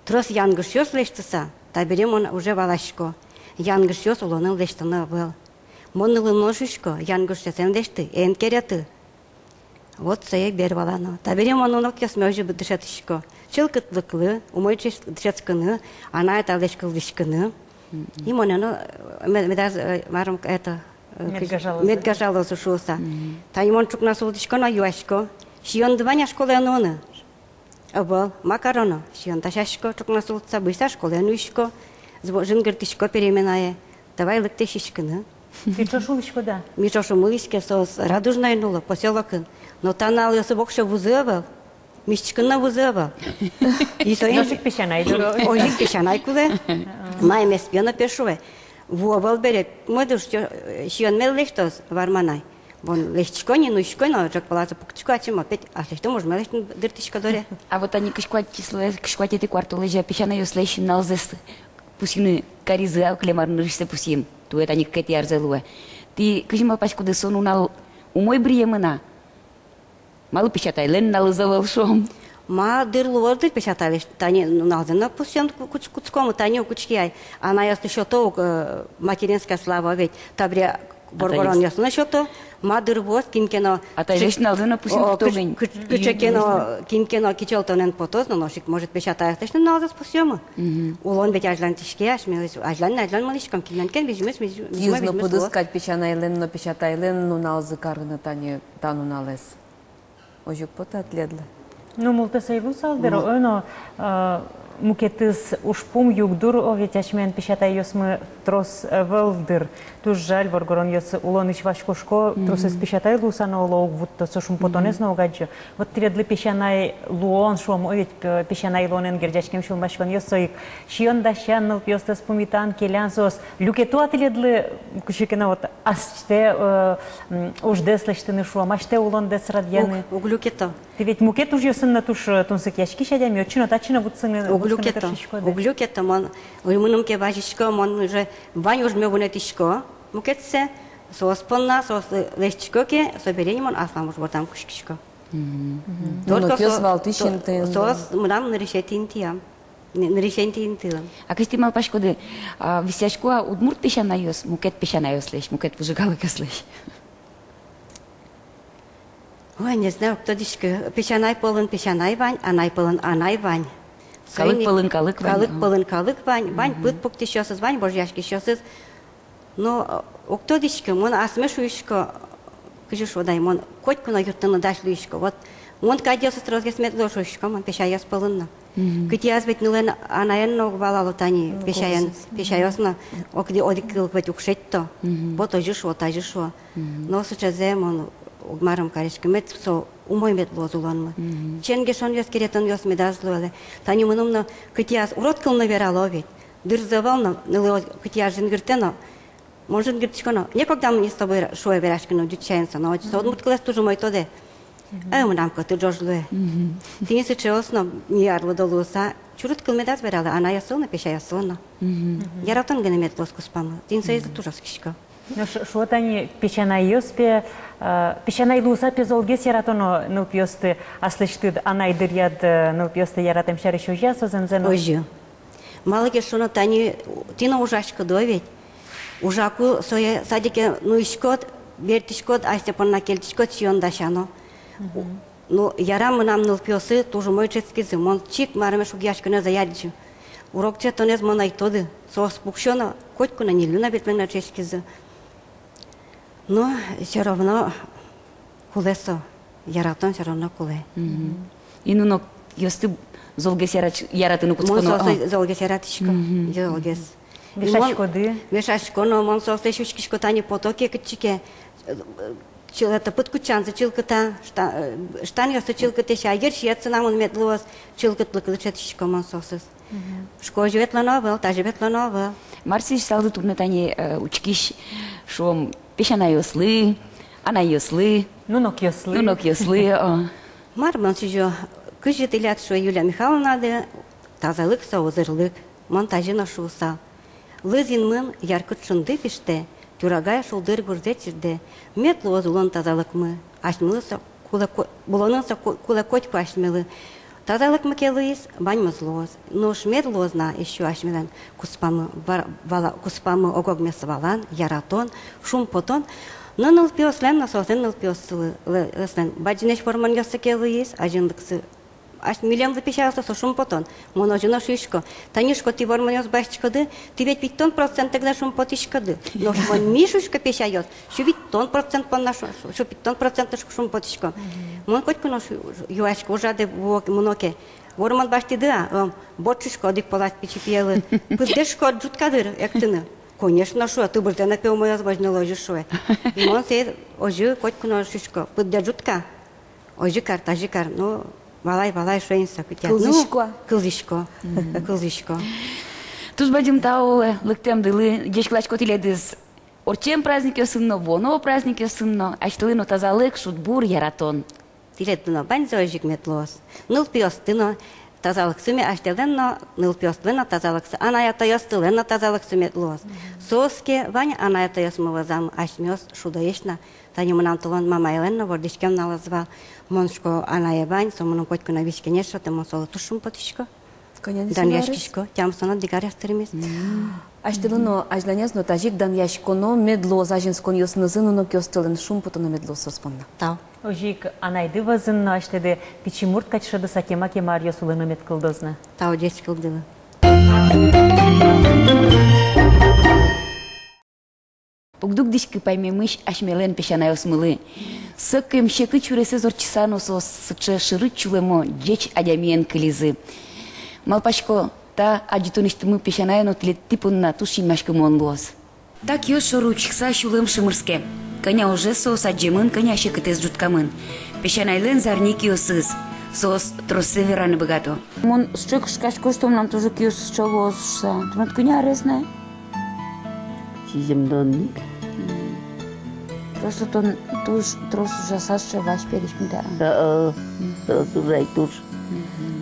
трос янгышъёс лэсьтыса, табере мон уже валасько: янгышъёс улонын лэсьтыны ӧвӧл. Мон нылыным но шуисько: янгышъёсэз лэсьты, эн кереты. Вот сое бер валано. Табере мон нунокъёсме озьы дышетӥсько: чылкытлыклы, умой дышетскыны, анай-атайлэсь кылзӥськыны. Мгм. И монэ но, э, ме-, медаз, э, марым, это, э, медгажалозы, медгажалозы шуыса. Мгм. Тани мон ӵукна султӥсько но юасько: «Сиёнды вань-а школае нуыны?» «Ӧвӧл». «Ма кароно?» «Сиён дасясько». Ӵукна султыса, бызьыса школае нуисько. Зво-, жингыртӥсько переменае: «Давай, лыктэ сиськыны». Тӥ ӵош улӥськоды-а? Ми ӵош ум улӥське, соос Радужноын уло, посёлокын. Но та нуналъёсы воксё вузы ӧвӧл. Миськыны но вузы ӧвӧл. И соин озьы ик песянай дыр. Озьы ик песянай кулэ. Ага. Мае мес пиё но, пе, шуэ: «Ву ӧвӧл бере, мед уж сиё-, сиёнме лэсьтоз, варманай». Вон лэсьтӥсько ни, нуисько но, ӝӧк палазэ пуктӥсько, ачим опять аслэсьтым ужме лэсьтыны дыртӥсько доры. А вот тани кызь куать числоез, кызь куатетӥ куартолэзе песянайёслэсь нуналзэс пусйыны каризы-а, кылем ар нырысьсэ пусйим, туэ тани кыкетӥ арзэ луэ. Тӥ кызьы малпаськоды, со нунал умой быръемын-а? Малы песятайлэн нуналыз ӧвӧл, шуом? Ма, дыр луоз дыр песятайлэсь, тани нуналзэ но пусъён ку-, кутс-, кутскомы, тани ук учке ай. Анайёсты сёто ук, э, материнская слава ведь. Табере воргоронъёсты но сёто. Ма, дыр вуоз, кин ке но. Атайлэсь нуналзэ но пусъён, о, кыӵ-, кыӵ-, кыӵе ке но, кин ке но кичӧлтонэн потоз, но нош ик, может, песятайёслэсь нуналзэс пусъёмы. Мгм. Улон ведь азьланьтӥське, асьмелэсь азьлань, азьлань мынӥськом, кинлэн ке но визьмыз, визь-, визьмыз, визьмыз луоз. Киз но пыдыз кадь песянайлэн но, песятайлэн но нуналзы карыны тани та нуналэз. Озьы уг поты-а тӥледлы? Ну, мултэс ӧй луысал дыр, ой, но, э, Мукетыз ужпум югдур, о, ведь асьмелэн песятайёсмы трос, э, ӧвӧл дыр. Туж жаль, воргоронъёс улонысь васько, шуисько, тросэз песятай луыса но оло уг вутто, со шумпотонэз но уг адӟо. Вот тӥледлы песянай луон, шуом, о, ведь, э, песянай луонэн герӟаськем сюлмаськонъёс, со ик сиён дасян, нылпиостэс пумитан, келян, соос люкето-а тӥледлы кызьы ке но вот астэ, э, м, уждэс лэсьтыны, шуом, астэ улондэс радъяны? Уг, уг люкето. Тӥ ведь мукет ужъёсын но туж, э, тунсыкъяськись адями, отчы но, татчы но вутсыны, вутсыны тыршиськоды. Уг люкето, мон, ой, мыным ке вазисько, мон уже вань ужме вунэтӥсько мукетсэ, соос понна, соос лэ-, лэсьтӥсько ке, собере ини мон аслам уж бордам кутскисько. Мгм. Только нылпиос со-, валтӥсь то-, интыын. Соос мынам нырысетӥ интыям. Ны-, нырысетӥ интыын. А кызьы тӥ малпаськоды, а, висъясько-а удмурт песянайёс мукет песянайёслэсь, мукет выжы калыкъёслэсь? Ой, не знаю, уг тодӥськы. Песянай пӧлын песянай вань, анай пӧлын анай вань. Калык пӧлын калык вань. Калык пӧлын калык вань, вань пыд пуктӥсьёсыз, вань вожъяськисьёсыз. Но, э, уг тодӥськы, мон асме шуисько, кызьы шуод ай, мон котьку но юрттыны дась луисько. Вот мон кадьёсыз тросгес мед луо шуисько, мон песяйёс пӧлын но. Мгм. Кытӥяз ведь нылэн, анаен но уг валало тани, ну, песяен, песяйёс но, ог-, одӥг кыл ведь уг шедьто. Мгм. Вот озьы шуо, тазьы шуо. Мгм. Но сыӵезэ мон уг марым кариськы, мед со умой мед луоз улонмы. Мгм. Ченгешонъёс, керетонъёс медаз луэлэ. Тани мыным но кытӥяз урод кыл но верало ведь. Дырзэ вал но, нылы кытӥяз жингыртэ но, мон жингыртӥсько но, некогда мне с тобой ра-, шуэ вераськыны, ӟуч сямен со но, со удмурт кылэз туж умой тодэ. Мгм. Э, мынам котыр ӝож луэ. Мгм. Тӥни сыӵеос но, ми арлыдо луыса, чурыт кыл медаз вералэ анайёслы но, песяйёслы но. Мгм. Яратон гинэ мед луоз куспамы. Тӥни соизлы туж оскисько. Но ш-, шуо тани, песянайёс пе, э, песянай луыса пе золгес яратоно нылпиосты, аслэсьтыд анай дыръяд, э, нылпиосты яратэм сярысь, озьы-а со зэмзэ но? Озьы. Малы ке шуоно, тани тӥ но ужаськоды ведь. Ужаку сое садике нуиськод, бертӥськод, асьтэ понна кельтӥськод, сиён дасяно. Мгм. Ну, яра, мынам нылпиосы туж умой дышетскизы, мон чик марме шугъяськонэз ӧй адӟы. Урок дышетонэз мон ӧй тоды, соос пуксё но, котьку но ньыль нунал ветлыны но дышетскизы. Но всё равно кулэ со, яратон всё равно кулэ. Мгм. И нунокъёсты золгес ярач-, яратыны кутсконо. Мон соосты золгес яратӥсько, мгм, золгес. Вешаськоды? Вешасько но, мон соослэсь учкисько, тани пото ке кытчы ке, э, чыл-, это, пыдкутчанзы чылкыта, шта-, э, штанъёссы чылкытэ, сяй йыр сиед сынамын мед луоз, чылкытлыкез дышетӥсько мон соосыз. Мгм. Шуисько, озьы ветлоно ӧвӧл, тазьы ветлоно ӧвӧл. Мар сӥзьысалды туннэ тани, э, учкись, шуом, песянайёслы, анайёслы, нунокъёслы. Нунокъёслы, о. Мар мон сӥзё, кызьы тӥляд, шуэ, Юлия Михайловнады, тазалык со узырлык. Мон тазьы но шуысал. Лыз инмын яркыт шунды пиштэ, тюрагай шулдыр гурзэ чирдэ. Мед луоз улон тазалыкмы, асьмелы со кулэ ко-, улонын со ку-, кулэ котьку асьмелы. Тазалыкмы ке луиз, ваньмыз луоз. Нош мед луоз на ещё асьмелэн куспамы, вар-, вала-, куспамы ог-огмес валан, яратон, шумпотон. Но нылпиослэн, но соослэн нылпиослы-, лы-, лы-, лэслэн бадӟымесь вормонъёссы ке луиз, азинлыксы. Ась милемлы, песяйлы, со шумпотон. Мон озьы но шуисько. Тани, шуисько, тӥ вормонъёс басьтӥськоды, тӥ ведь витьтон процентлы гинэ шумпотӥськоды. Нош мон, ми, шуисько, песяйёс, сю витьтон процент понна шу-, сю витьтон процентлы шу-, шумпотӥсько. Мгм. Мон котьку но шу-, юасько, ужады вуо ке, мыно ке. Вормон басьтӥды-а? Ӧм. Борд, шуисько, одӥг полась пичи пиелы. Пыддэ, шуисько, ӝутка дыр эктыны. Конечно, шуэ, тыбырзэ но пе умоез возьмало, озьы шуэ. И мон сое озьы котьку но шуисько. Пыддэ ӝутка. Озьы кар, тазьы кар, ну, валай, валай, шуэ ини со кытӥяз. Кылзӥсько-а? Ну, кылзӥсько. Мгм. Кылзӥсько. Туж бадӟым тау лыктэмдылы, ӟечкыласько тӥледыз ортчем праздникъёсын но, вуоно праздникъёсын но, асьтэлы но тазалык, шудбур, яратон. Тӥледлы но ваньзэ озьы ик мед луоз. Нылпиосты но тазалыксы ме-, асьтэлэн но, нылпиосты но тазалыксы, анай-атайёсты но тазалыксы мед луоз. Мгм. Соос ке, вань анай-атайёсмы вӧзамы, асьмеос шудоесь на. Тани мынам толон мамаелэн но вордӥськем нуналыз вал. Мон, шуисько, анае вань, со мыным котьку но визь-кенеш сётэ, мон солы туж шумпотӥсько. Кӧня несэ? Данъяськисько, тямыстон одӥг арес тырмиз. Мгм. Асьтэлы но азьланяз но тазьы ик данъяськоно мед луоз азинсконъёсынызы нунокъёстылэн, шумпотоно мед луоз соос понна. Тау. Озьы ик анайды вӧзын но асьтэды пичи мурт кадь шӧдыса кема-кема аръёс улыны мед кылдоз на. Тау ӟечкылдылы. Уг дугдӥськы паймемысь асьмелэн песянайёсмылы. Сокем секыт сюресэз ортчыса но соос сыӵе шырыт сюлэмо, ӟеч адямиен кылизы. Малпасько, та адӟытонысьтымы песянае но тӥледды понна туж синмаськымон луоз. Та киос шоры учкыса сюлэм шымырске. Кӧня ужез соос адӟемын, кӧня секытэз ӝуткамын. Песянайлэн зарни киосыз. Соос троссэ вераны быгато. Мон сыӵе кышкасько, что мынам тоже киосыз сыӵе луоз шуса. Тынад кӧня арез на? Сизьымдон ни. Просто тон туж трос ужаса сыӵе вазь пересь, да? О-о, трос ужай туж.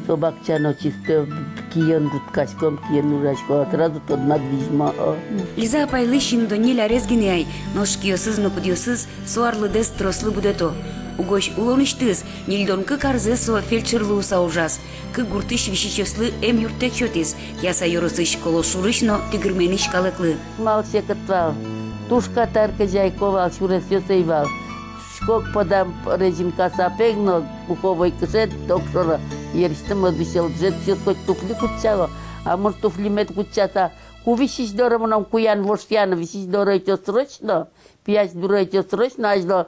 Со бакча но чисто, киын ӝутскаськом, киын ужасько, а сразу тодмад визьмо, о. Лиза апайлы сизьымдон ньыль арез гинэ ай, нош киосыз но пыдъёсыз со арлыдэз трослы будэто. Угось улонысьтыз ньыльдон кык арзэ со фельдшер луыса ужаз. Кык гуртысь висисьёслы эмъюрттэт сётӥз, Яса ёросысь Колошурысь но Тигырменысь калыклы. Мал секыт вал, туж катар кӧзяйко вал, сюресъёс ӧй вал. Шуисько, кыподам резинка сапег но пуховой кышет, ток шоры, йырысьтым ӧз усьылы, дышетскиз, коть туфли кутчало. А мон туфли мед кутчаса, ку висись доры мыном куян-вошъяны, висись доры ӧтё срочно, пиясь доры ӧтё срочно, азьло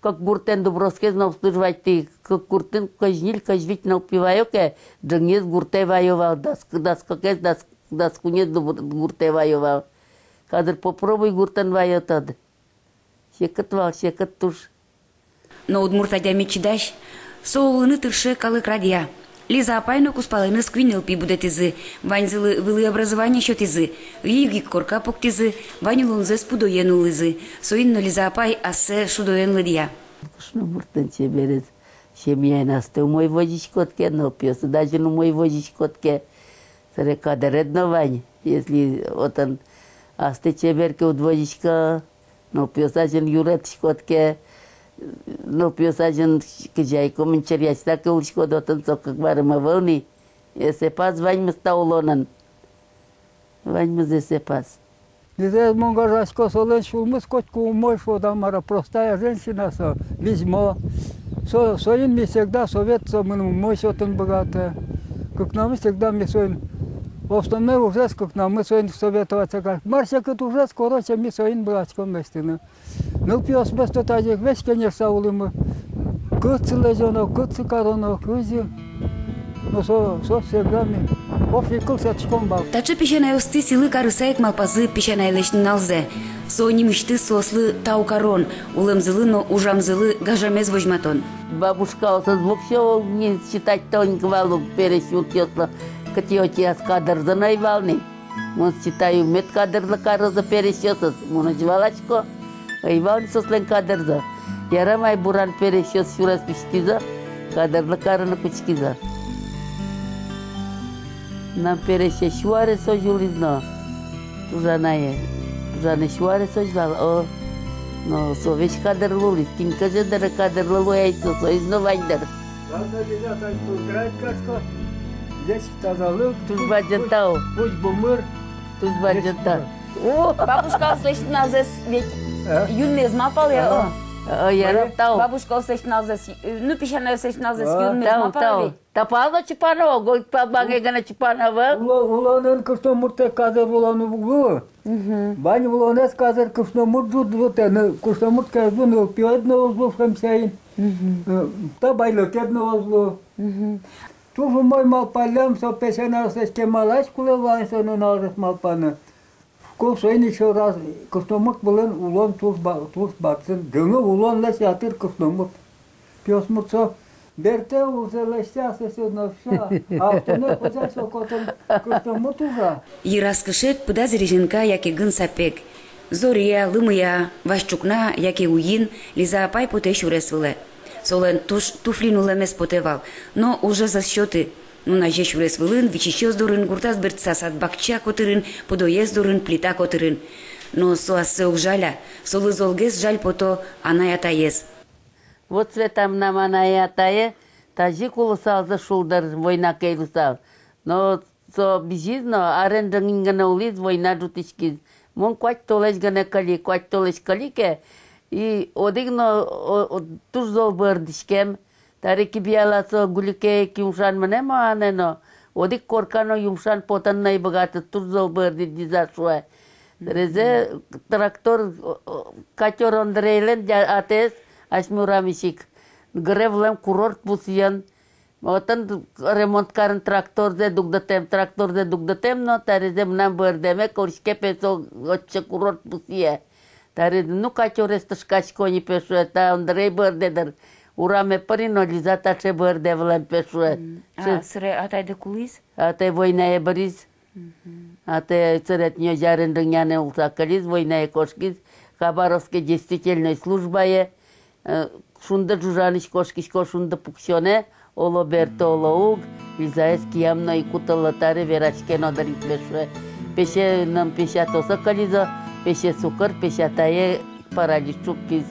кык гуртэн дубровскез но туж вайытӥ, кык гуртын кызь ньыль, кызь вить нылпи ваё ке, ӝынез гуртэ ваё вал, дас, дас кыкез, дас, дас куинез дуб-, гуртэ ваё вал. Кадыр попробуй гуртэн ваё, тод. Секыт вал, секыт туж. Но удмурт адями чидась, со улыны тырше калык радъя. Лиза апай но кузпалэныз куинь нылпи будэтӥзы, ваньзылы вылӥ образование сётӥзы, ӧй ик корка пуктӥзы, вань улонзэс пудоен улӥзы. Соин но Лиза апай ассэ шудоен лыдъя. Кышномуртлэн чеберез, семьяен астэ умой возиськод ке, нылпиосыд азьын умой возиськод ке, собере кадыред но вань, если отын астэ чебер ке уд возиськы, нылпиос азьын юреттӥськод ке, нылпиос азьын кызьы ай ке мынчыръяськыса ке улӥськод, отын со кык варем ӧвӧл ни. Эсэпаз ваньмыз та улонын. Ваньмыз эсэпаз. Лизаез мон гажасько, солэн сюлмыз котьку умой, шуод-а, мар-а, простая женщина со, визьмо. Со, соин ми всегда совет, со мыным умой сётыны быгатэ. Кыкнамы всегда ми соин, основной ужез кыкнамы соин советоваться кариськом. Мар секыт ужез, короче, ми соин быгатӥськом лэсьтыны. Нылпиосмес то тазьы ик весь кенешса улӥмы. Кытчы лэзёно, кытчы кароно, кызьы. Но со, со всегда ми общий кыл сётӥськом вал. Таӵе песянайёсты сӥлы карыса ик малпазы песянайлэсь нуналзэ. Со нимысьтыз соослы тау карон, улэмзылы но ужамзылы гажамез возьматон. Бабушкаосыз воксё не считать тонь ке вал ук пересь юртъёслы, кытӥ-отӥяз кадырзы но ӧй вал ни. Мон считаю, мед кадырлы карозы пересьёсыз, мон озьы валасько. Ӧй вал ни соослэн кадырзы. Ярам ай, буран пересьёс сюрес усьтӥзы, кадырлы карыны кутскизы. Мынам пересье сю арес озьы улӥз но, туж анае, туж анае, сю арес озьы вал, о. Но со весь кадырлы улӥз, кин кызьы дыр кадырлы луэ ай со, соиз но вань дыр. Ладно, Лиза, тань поздравить карисько. Ӟеч тазалык. Туж бадӟым тау. Пусть бумыр. Туж бадӟым тау. О! Бабушкаослэсь нуналзэс ведь юнмез малпалэ, о. О, ярам, тау. Бабушкаослэсь нуналзэс, э, ну, песянайёслэсь нуналзэс юнмез малпалэ ведь. Тау, тау. Та палан но чупано, гольк пал бангы гинэ чупано ӧвӧл. Уло-, улонын кышномуртэк кадыр улон уг лу. Мгм. Вань улонэз кадыр кышномурт ӝут-, ӝутэ, но кышномурт ке уз лу, нылпиед но уз лу шуэм сямен. Мгм. Э, та байлыкед но уз лу. Мгм. Туж умой малпаллям, со песянайёслэсь кемалась кулэ вань со нуналзэс малпаны. Шуко, соин ещё раз, кышномурт вылын улон туж ба-, туж бадӟым. Ӝыны улонлэсь ятыр кышномурт. Пиосмурт со бертэ, ужзэ лэсьтэ, асьсэ но всё. А туннэ кузя со котыр кышномурт ужа. Йыраз кышет, пыдаз резинка яке гын сапег. Зория, лымыя, вазь ӵукна яке уин, Лиза апай потэ сюрес вылэ. Солэн туж туфлиен улэмез потэ вал, но ужез ӧз сёты. Нуназе сюрес вылын, висисьёс дорын, гуртаз бертыса сад-бакча котырын, пудоез дорын, плита котырын. Но со ассэ уг жаля, солы золгес жаль пото анай-атаез. Вот, Света, мынам анае-атае тазьы ик улысалзы шулдыр, война ке ӧй луысал. Но со бызиз но, арен ӝыны гинэ улӥз, война ӝутӥськиз. Мон куать толэзь гинэ кыли, куать толэзь кыли ке, и одӥг но, о, о, туж зол бӧрдӥськем. Таре кибияла со гулике ик юмшан мынэ ма ане но, одӥг корка но юмшан потыны но ӧй быгаты, туж зол бӧрдӥз, дӥза шуэ. Резе трактор, о, о, катёр Андрейлэн дя-, атэз, асьме урамысь ик, Гревлэн курорт бусыен, Отын ремонт карыны тракторзэ дугдытэм, тракторзэ дугдытэм но, тарезэ мынам бӧрдэме курыське, пе, со отчы курорт пусъе. Таре, ну, катерез тышкасько ни, пе, шуэ, та Андрей бӧрдэ дыр. Ураме пыри но, Лиза таӵе бӧрдэ вылэм, пе, шуэ. Мгм. А, сыре атайды кулӥз? Атай войнае быриз. Мгм. Атай сыре тӥни озьы арендын гинэ улса кылиз, войнае кошкиз, Хабаровске действительной службае. Э, шунды ӝужанысь кошкисько, шунды пуксёнэ, оло бертэ, оло уг, Лизаез киям но ик уг тылы, таре вераське но дыр ик, пе, шуэ. Песяным песятосы кылиз, песяез укыр, песятае паралич ӵуккиз.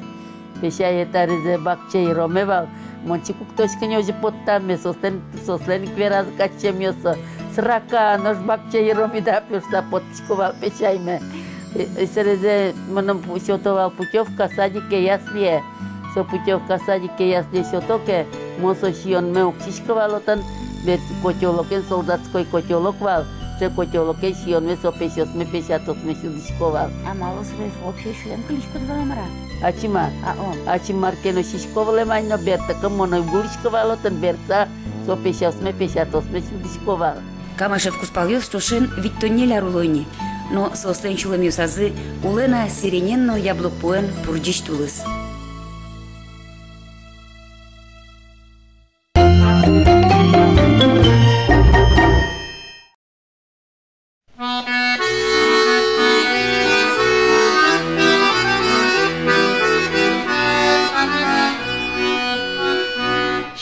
Песяе тарезэ бакча йыроме вал, мон чик уг тодӥськы ни озьы поттаме, соослэн, соослэн ик веразы кадь семьёсы. Срака, нош бакча йыромид а, пе, шуса поттӥсько вал песяйме. Э, э, сэрезэ мыным пу-, сёто вал путёвка садике, яслие. Со путёвка садике, яслие сёто ке, мон со сиёнме уг сиськы вал отын, бертэ котёлокен, солдатской котёлок вал, сыӵе котёлокен сиёнме со песяосме, песятоосме сюдӥсько вал. А малы сое вообще сюлэм кылиськод вал, мар-а? Ачим-а? А, о. Ачим мар ке но сисько вылэм ай но, бертэ ке, мон уг улӥськы вал отын, бертса со песяосме, песятоосме сюдӥсько вал. Камашев кузпалъёс ӵошен витьтон ньыль ар уло ини, но соослэн сюлэмъёсазы улэ на сиренен но яблокпуэн пурӟись тулыс.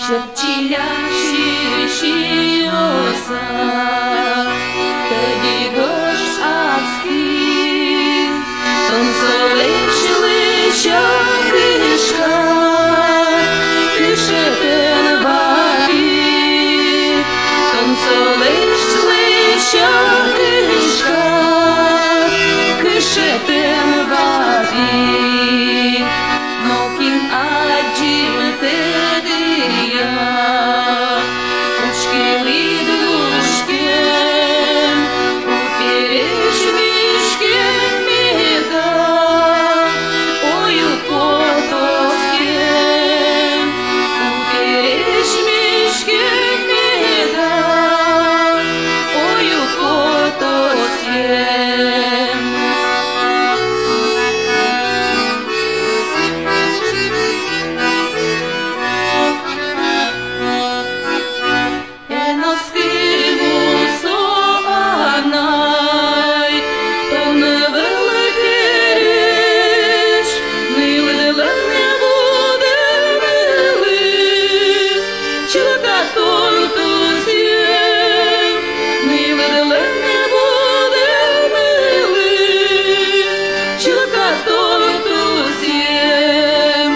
Сьӧд чиля сиыса тӧдьы гож адскиз, тон солэсь лэся кышкад, кышетэн ватӥд, тон солэсь лэся кышкад, кышетэн ватӥд. Нокин адӟиз тӥ дыръя, учкылӥд лушкем, уг пересь миськем меда, ой, уг потоз ке, уг пересь миськем меда, ой, уг потоз ке. Эн оскы мусо, анай, тон ӧвӧл пересь, нылыдлэн будэ нылыз, чылкак тон тусъем, нылыдлэн будэ нылыз, чылкак тон тусъем.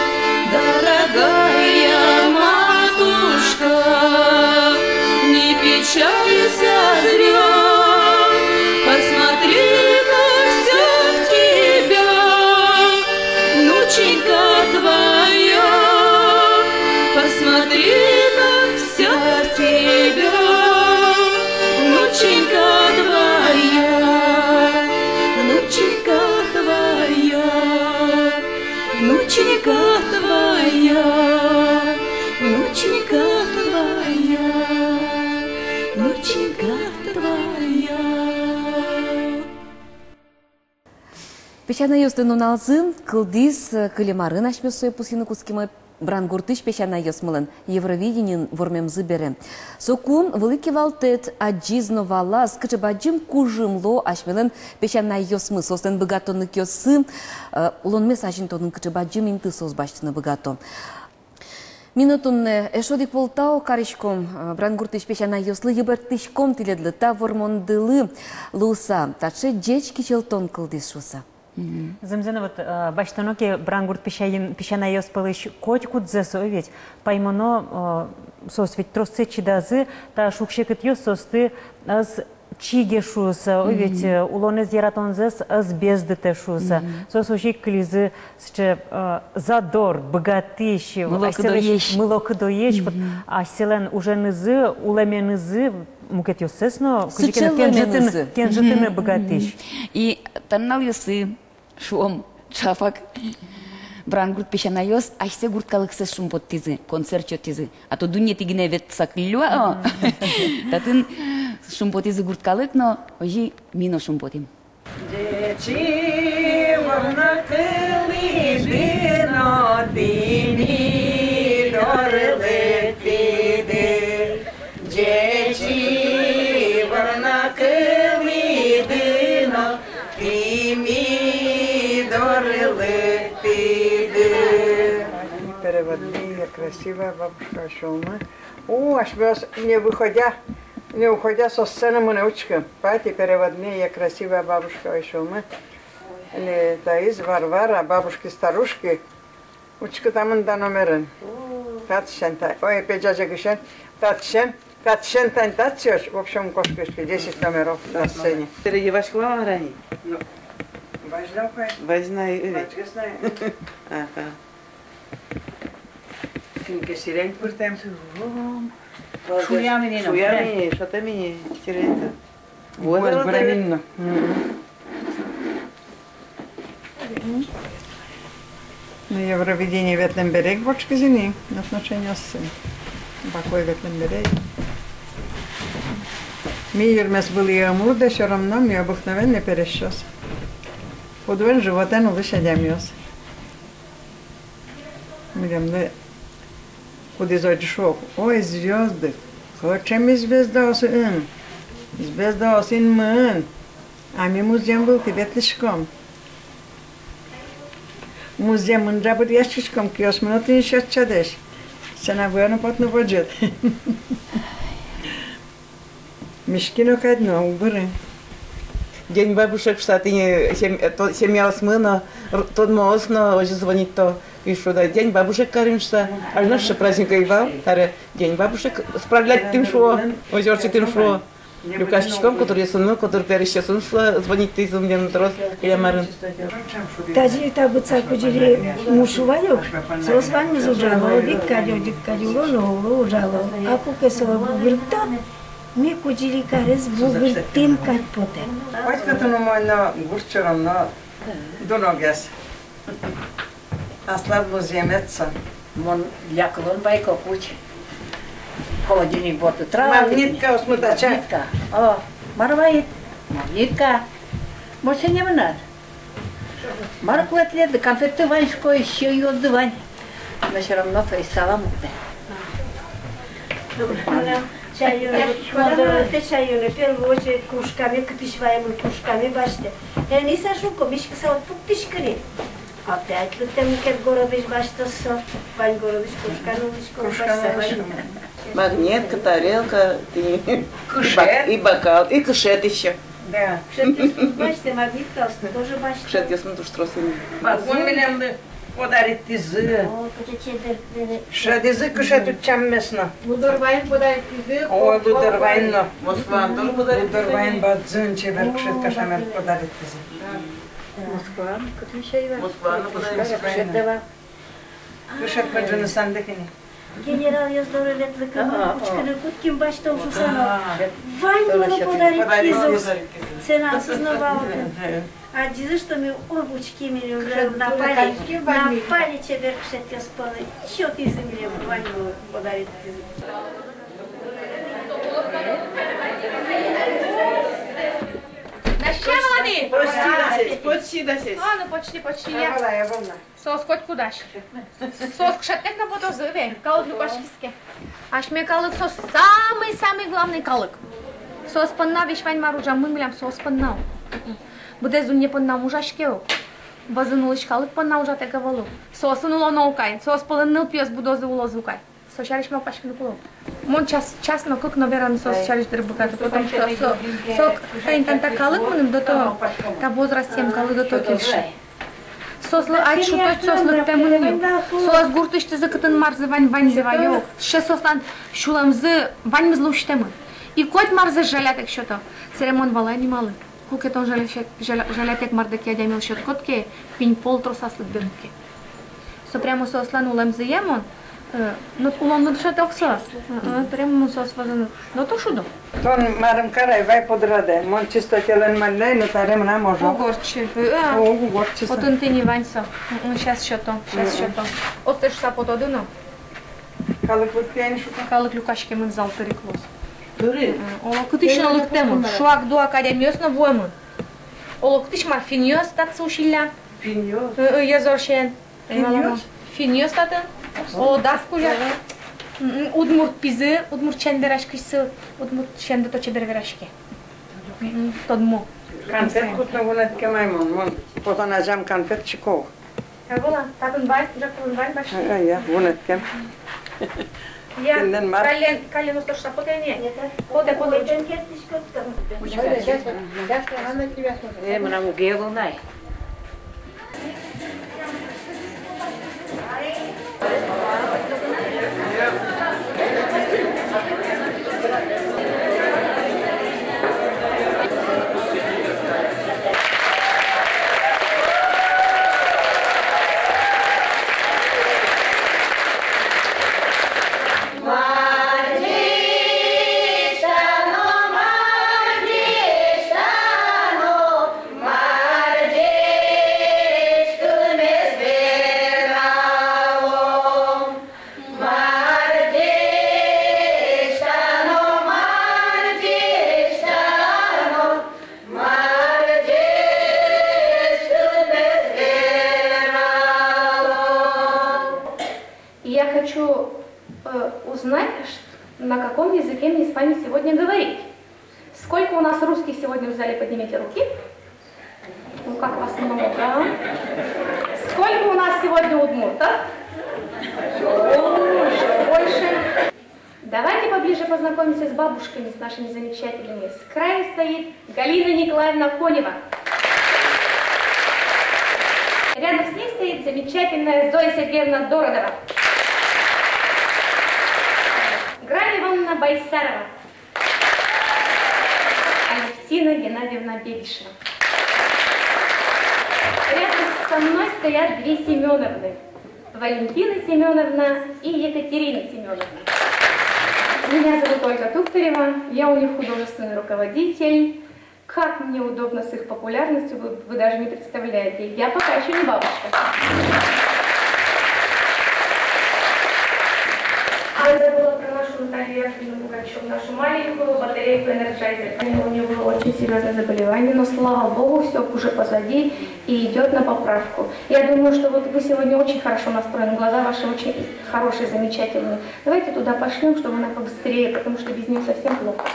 Дорогая матушка, не печалься зря, посмотри, как вся в тебя внученька твоя, посмотри, как вся в тебя внученька твоя, внученька твоя, внученька твоя, внученька твоя, внученька твоя. Песянайёслэн нуналзы кылдӥз, э, кылем арын, асьмеос сое пусйыны кутскимы, Брангуртысь песянайёсмылэн Евровидениын вормемзы бере. Соку вылӥ кивалтэт адӟиз но валаз, кыӵе бадӟым кужым луо асьмелэн песянайёсмы, соослэн быгатонлыкъёссы, э, улонмес азинтонын кыӵе бадӟым инты соос басьтыны быгато. Ми но туннэ эшшо одӥг пол тау кариськом, э, Брангуртысь песянайёслы, йыбырттӥськом тӥледлы та вормондылы луыса, таӵе ӟеч кичӧлтон кылдӥз шуыса. Мгм. Зэмзэ но, вот, э, басьтоно ке Брангурт песяин-, песянайёс пӧлысь котькудзэ, со ведь паймоно, э, соос ведь тросэз чидазы, та шуг-секытъёс соосты ӧз чиге шуыса, ой, ведь, э, улонэз яратонзэс ӧз бездытэ шуыса. Мгм. Соос озьы ик кылизы сыӵе, э, задор, быгатӥсь, мылокыдоесь. Асьсэлэсь, мылокыдоесь, вот, мгм, асьсэлэн уженызы, улэменызы, мукетъёссэс но кызьы ке но кенжытыны, кенжытыны, мгм, быгатӥсь. Мгм. И тани нылъёсы, шуом, ӵапак Брангурт песянайёс асьсэ гурт калыксэс шумпоттӥзы, концерт сётӥзы. А то дуннетӥ гинэ ветлыса кылльы вал, о. Татын шумпотӥзы гурт калык но, озьы ми но шумпотӥм. Ӟечы вормон кылӥды но, тӥ ми доры лыктӥды. Ӟечы вормон кылӥды но, тӥ ми доры лыктӥды. Переводные, я красивая бабушка, шуомы. О, асьмеос, не выходя, не уходя со сцены, мынэ, учкы. Пати, переводные, я красивая бабушка, ой, шуомы. Не, таиз Варвара, бабушки-старушки. Учкы, та мында номерын. Татысен та, ой, пе, ӟазегысен, татысен, татысен тань татчыозь, в общем, кошкиське, десять номеров на сцене. Переводить васьком-а, Марани? Ну, вазь на, кай. Вазь на, э. Вазь на. Ага. Кин ке сирень пыртэм. Шуям ини, шуям ини, шутэм ини, сиреньзэ. Вот, вот, вот, правильно. Мгм. Ну, Евровидение ветлэм бере ик вошкизы ини отношениосы. Бакуэ ветлэм бере ик. Ми йырмес вылӥе ӧм луэ, всё равно ми обыкновенный пересьёс. Пудоен, животэн улӥсь адямиос. Милемлы кудӥз озьы шуо: ой, звёзды, кыӵе ми звёздаосын, звёздаос инмын, а ми музъем вылтӥ ветлӥськом. Музъемын жабыръяськиськом, киосмы но тӥни сьӧд сядэсь. Сцена вылэ но потыны возьыт. Миськи но кадь но, уг быры. День бабушек шуса тӥни сем-, э, то-, семьяосмы но, р-, тодмоос но озьы звонито, и шуо: да, День бабушек карим шуса. Азьло сыӵе праздник ӧй вал, таре День бабушек справлять карим шуо, озьы ортчытӥм шуо. Люкаськиськом котыръёсынмы, котыр пересьёсын шуса, звонитьтӥзы милемлы трос, кылем арын. Тазьы та быдӟа кудӟыль муш вань ук, соос ваньмыз ужало, одӥг кадь, одӥг кадь уло но уло, ужало. А куке со бугырто, ми кудӟыль кариз бугыртӥм кадь потэ. Котькытын умой но гурт, всё равно дуногес. Аслад музъемед со. Мон лякылон вай ке кудӟ. Холодильник борды трал. Магнитка, осмытача. Магнитка. О, мар вайид? Магнитка. Мон сыӵе мынам. Мар кулэ тӥледлы, конфетты вань, шуко, сиёнды вань. Но всё равно, то есть, салам ук тӥ. Чай юны, чай юны, в первую очередь, кружками, кытысь ваемын, кружками басьтэ. Эниса, шуко, миськыса уд пуктӥськы ни. Опять лыктэм ке, городысь басьтоз со. Вань городысь кружка но луиськом, кружка но басьтэ, вань. Магнитка, тарелка, и, и бок-, и бокал, и кышет ещё. Да. Кышетъёсмы басьтэ, магниткаосты тоже басьтэ. Кышетъёсмы туж трос ини. Вагон милемлы подаритӥзы. О, кыӵе чебер, чебер. Шӧдӥзы кышет утчаммес но. Лудорвайын подаритӥзы. О, Лудорвайын но. Москваын тоже подаритӥзы. Лудорвайын бадӟым чебер кышет кашамер подаритӥзы. Москваын кытын сяй вал? Москваын но подаритӥзы. Кышет но ӝыны сандыкын. Генералъёс доры ветлыкумы, а, а, учкыны, кутским басьтом шуса но. А. Ваньмылы подаритӥзы. Ценаосыз но вал отын. Адӟизы, что ми, ой, учким ини, уже напали, напали чебер кышетъёс пӧлы. Сётӥзы милемлы, ваньмылы подаритӥзы. Почти дасесь, почти дасесь. А, ну почти, почти, я. Соос котькуд ась. Соос кышетэк но потозы ве, калык люкаськиз ке. Асьме калык соос самый-самый главный калык. Соос понна весь вань мар ужаммы милям, соос понна. Быдэс дунне понна ум ужаське ук. Вӧзын улӥсь калык понна ужатэк ӧвӧл ук. Соосын улоно ук ай, соос пӧлын нылпиос будозы, улозы ук ай. Со сярысь малпаськыны кулэ. Мон час, час но, кык но вераны соос сярысь дыр быгатӥ, потому что со, со, таин тани та калык мыным до того, та возрастъем калык до того кельше. Соослы ать шутэть, соос лыктэмын ю. Соос гуртысьтызы кытын марзы вань, ваньзы ваё. Сыӵе соослэн сюлэмзы ваньмызлы усьтэмын. И коть марзэ жалятэк сёто. Сэре мон валай нималы. Куке тон жаля-, жаля-, жалятэк мар ке адямилы сёткод ке, пинь пол трос аслыд берыт ке. Со прямо соослэн улэмзыя мон, Э, но улонлы дышетэ ук соос. Э, э, прямо мон соос вазын. Но то шудо. Тон марым карай, вай пудрадэ. Мон чисто келен мальляй, но таре мынам ожо. Уг ортчы. Э, э. О, уг ортчы со. Отын тӥни вань со. М, м, щас сёто, щас сёто. Озьы шуса потоды но. Калык лыктэ ини шуса. Калык люкаськемын, зал тырик луоз. Тырик? М, оло кытысь но лыктэмын. Шуак-дуак адямиос но вуэмын. Оло кытысь ма финнъёс татчы усиллям. Финнъёс? Э, э, озьы шуом. Финнъёс? Финнъёс татын. О, дас кузя. М, м, удмурт пизы, удмурт сямен вераськисьсы, удмурт сямен татчы чебер вераське. М, м, тодмо. Конфет кутыны вунэтскем ай мон, мон. Потон азям конфет чико. Э, вала, татын вань, ӝӧк вылын вань башня. Э, э, я, вунэтскем. Я, каллен, каллен устошса потэ ини. Потэ, потэ. Э, мынам уг луы на. Я хочу, э, узнать, ш-, на каком языке мне с вами сегодня говорить. Сколько у нас русских сегодня в зале, поднимите руки. Ну, как вас много, а? Сколько у нас сегодня удмуртов? О, ещё больше. Давайте поближе познакомимся с бабушками, с нашими замечательными. С краю стоит Галина Николаевна Конева. Рядом с ней стоит замечательная Зоя Сергеевна Дородова. Грани Ивановна Байсарова. Алевтина Геннадьевна Бебишева. Рядом со мной стоят две Семёновны. Валентина Семёновна и Екатерина Семёновна. Меня зовут Ольга Туктарева, я у них художественный руководитель. Как мне удобно с их популярностью, вы, вы даже не представляете. Я пока ещё не бабушка. А я забыла про нашу Наталью Яковлевну Пугачёву, нашу маленькую батарейку Energizer. У неё было очень серьёзное заболевание, но, слава богу, всё уже позади и идёт на поправку. Я думаю, что вот вы сегодня очень хорошо настроены, глаза ваши очень хорошие, замечательные. Давайте туда пошлём, чтобы она побыстрее, потому что без неё совсем плохо.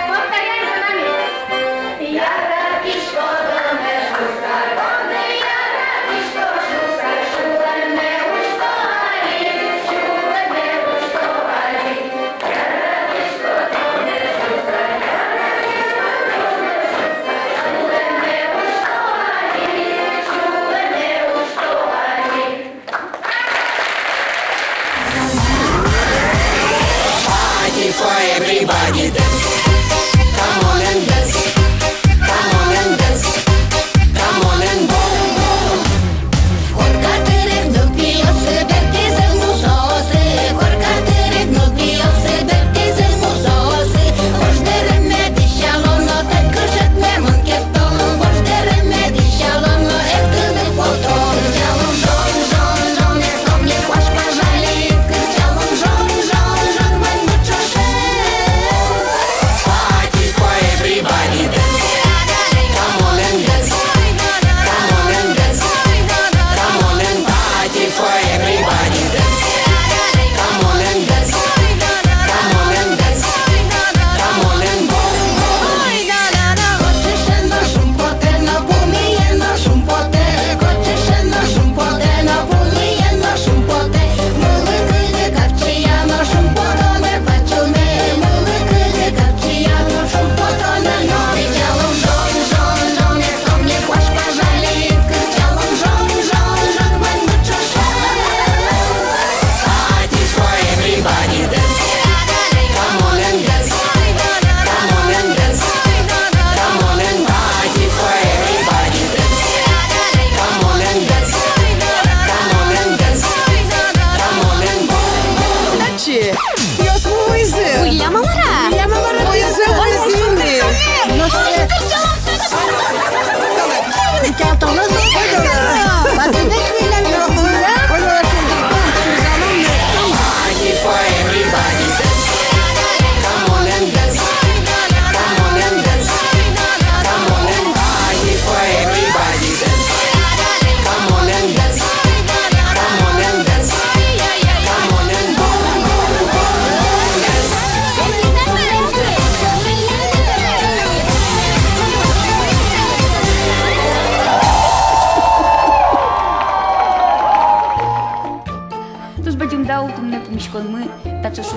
Повторяй за нами. Party for everybody, dance. Come on and dance. Come on and dance. Come on and boom, boom. Корка тӥрек нылпиосы бертӥзы мусоосы, корка тӥрек нылпиосы бертӥзы мусоосы. Вож дэреммы дӥсяло но, тань кышетме мынкет.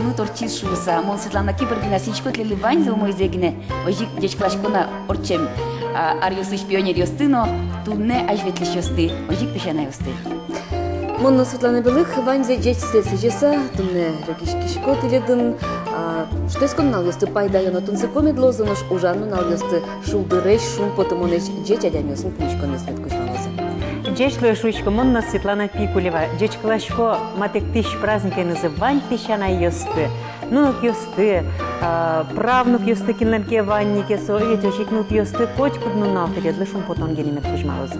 Нут ортчиз шуыса. Мон, Светлана Кибардина, сӥзисько тӥледлы ваньзэ умойзэ гинэ, озьы ик ӟечкыласько на ортчем, а, аръёсысь пионеръёсты но, туннэ азьветлӥсьёсты, озьы ик песянайёсты. Мон но, Светлана Белых, ваньзэ ӟечсэ сӥзьыса, туннэ лёгиськисько тӥледын, а, шутэтскон нуналъёсты пайдаё но тунсыко мед луозы, нош ужан нуналъёсты шулдыресь, шумпотымонэсь, ӟеч адямиосын пумиськонъёс мед кузьмалозы. Ӟеч луэ шуисько мон но, Светлана Пикулева, ӟечкыласько матэктӥсь праздникенызы вань песянайёсты, нуныкъёсты, а, правнукъёсты, кинлэн ке вань ни ке со, ведь озьы ик нутъёсты, котькуд нунал тӥледлы шумпотон гинэ мед кузьмалозы.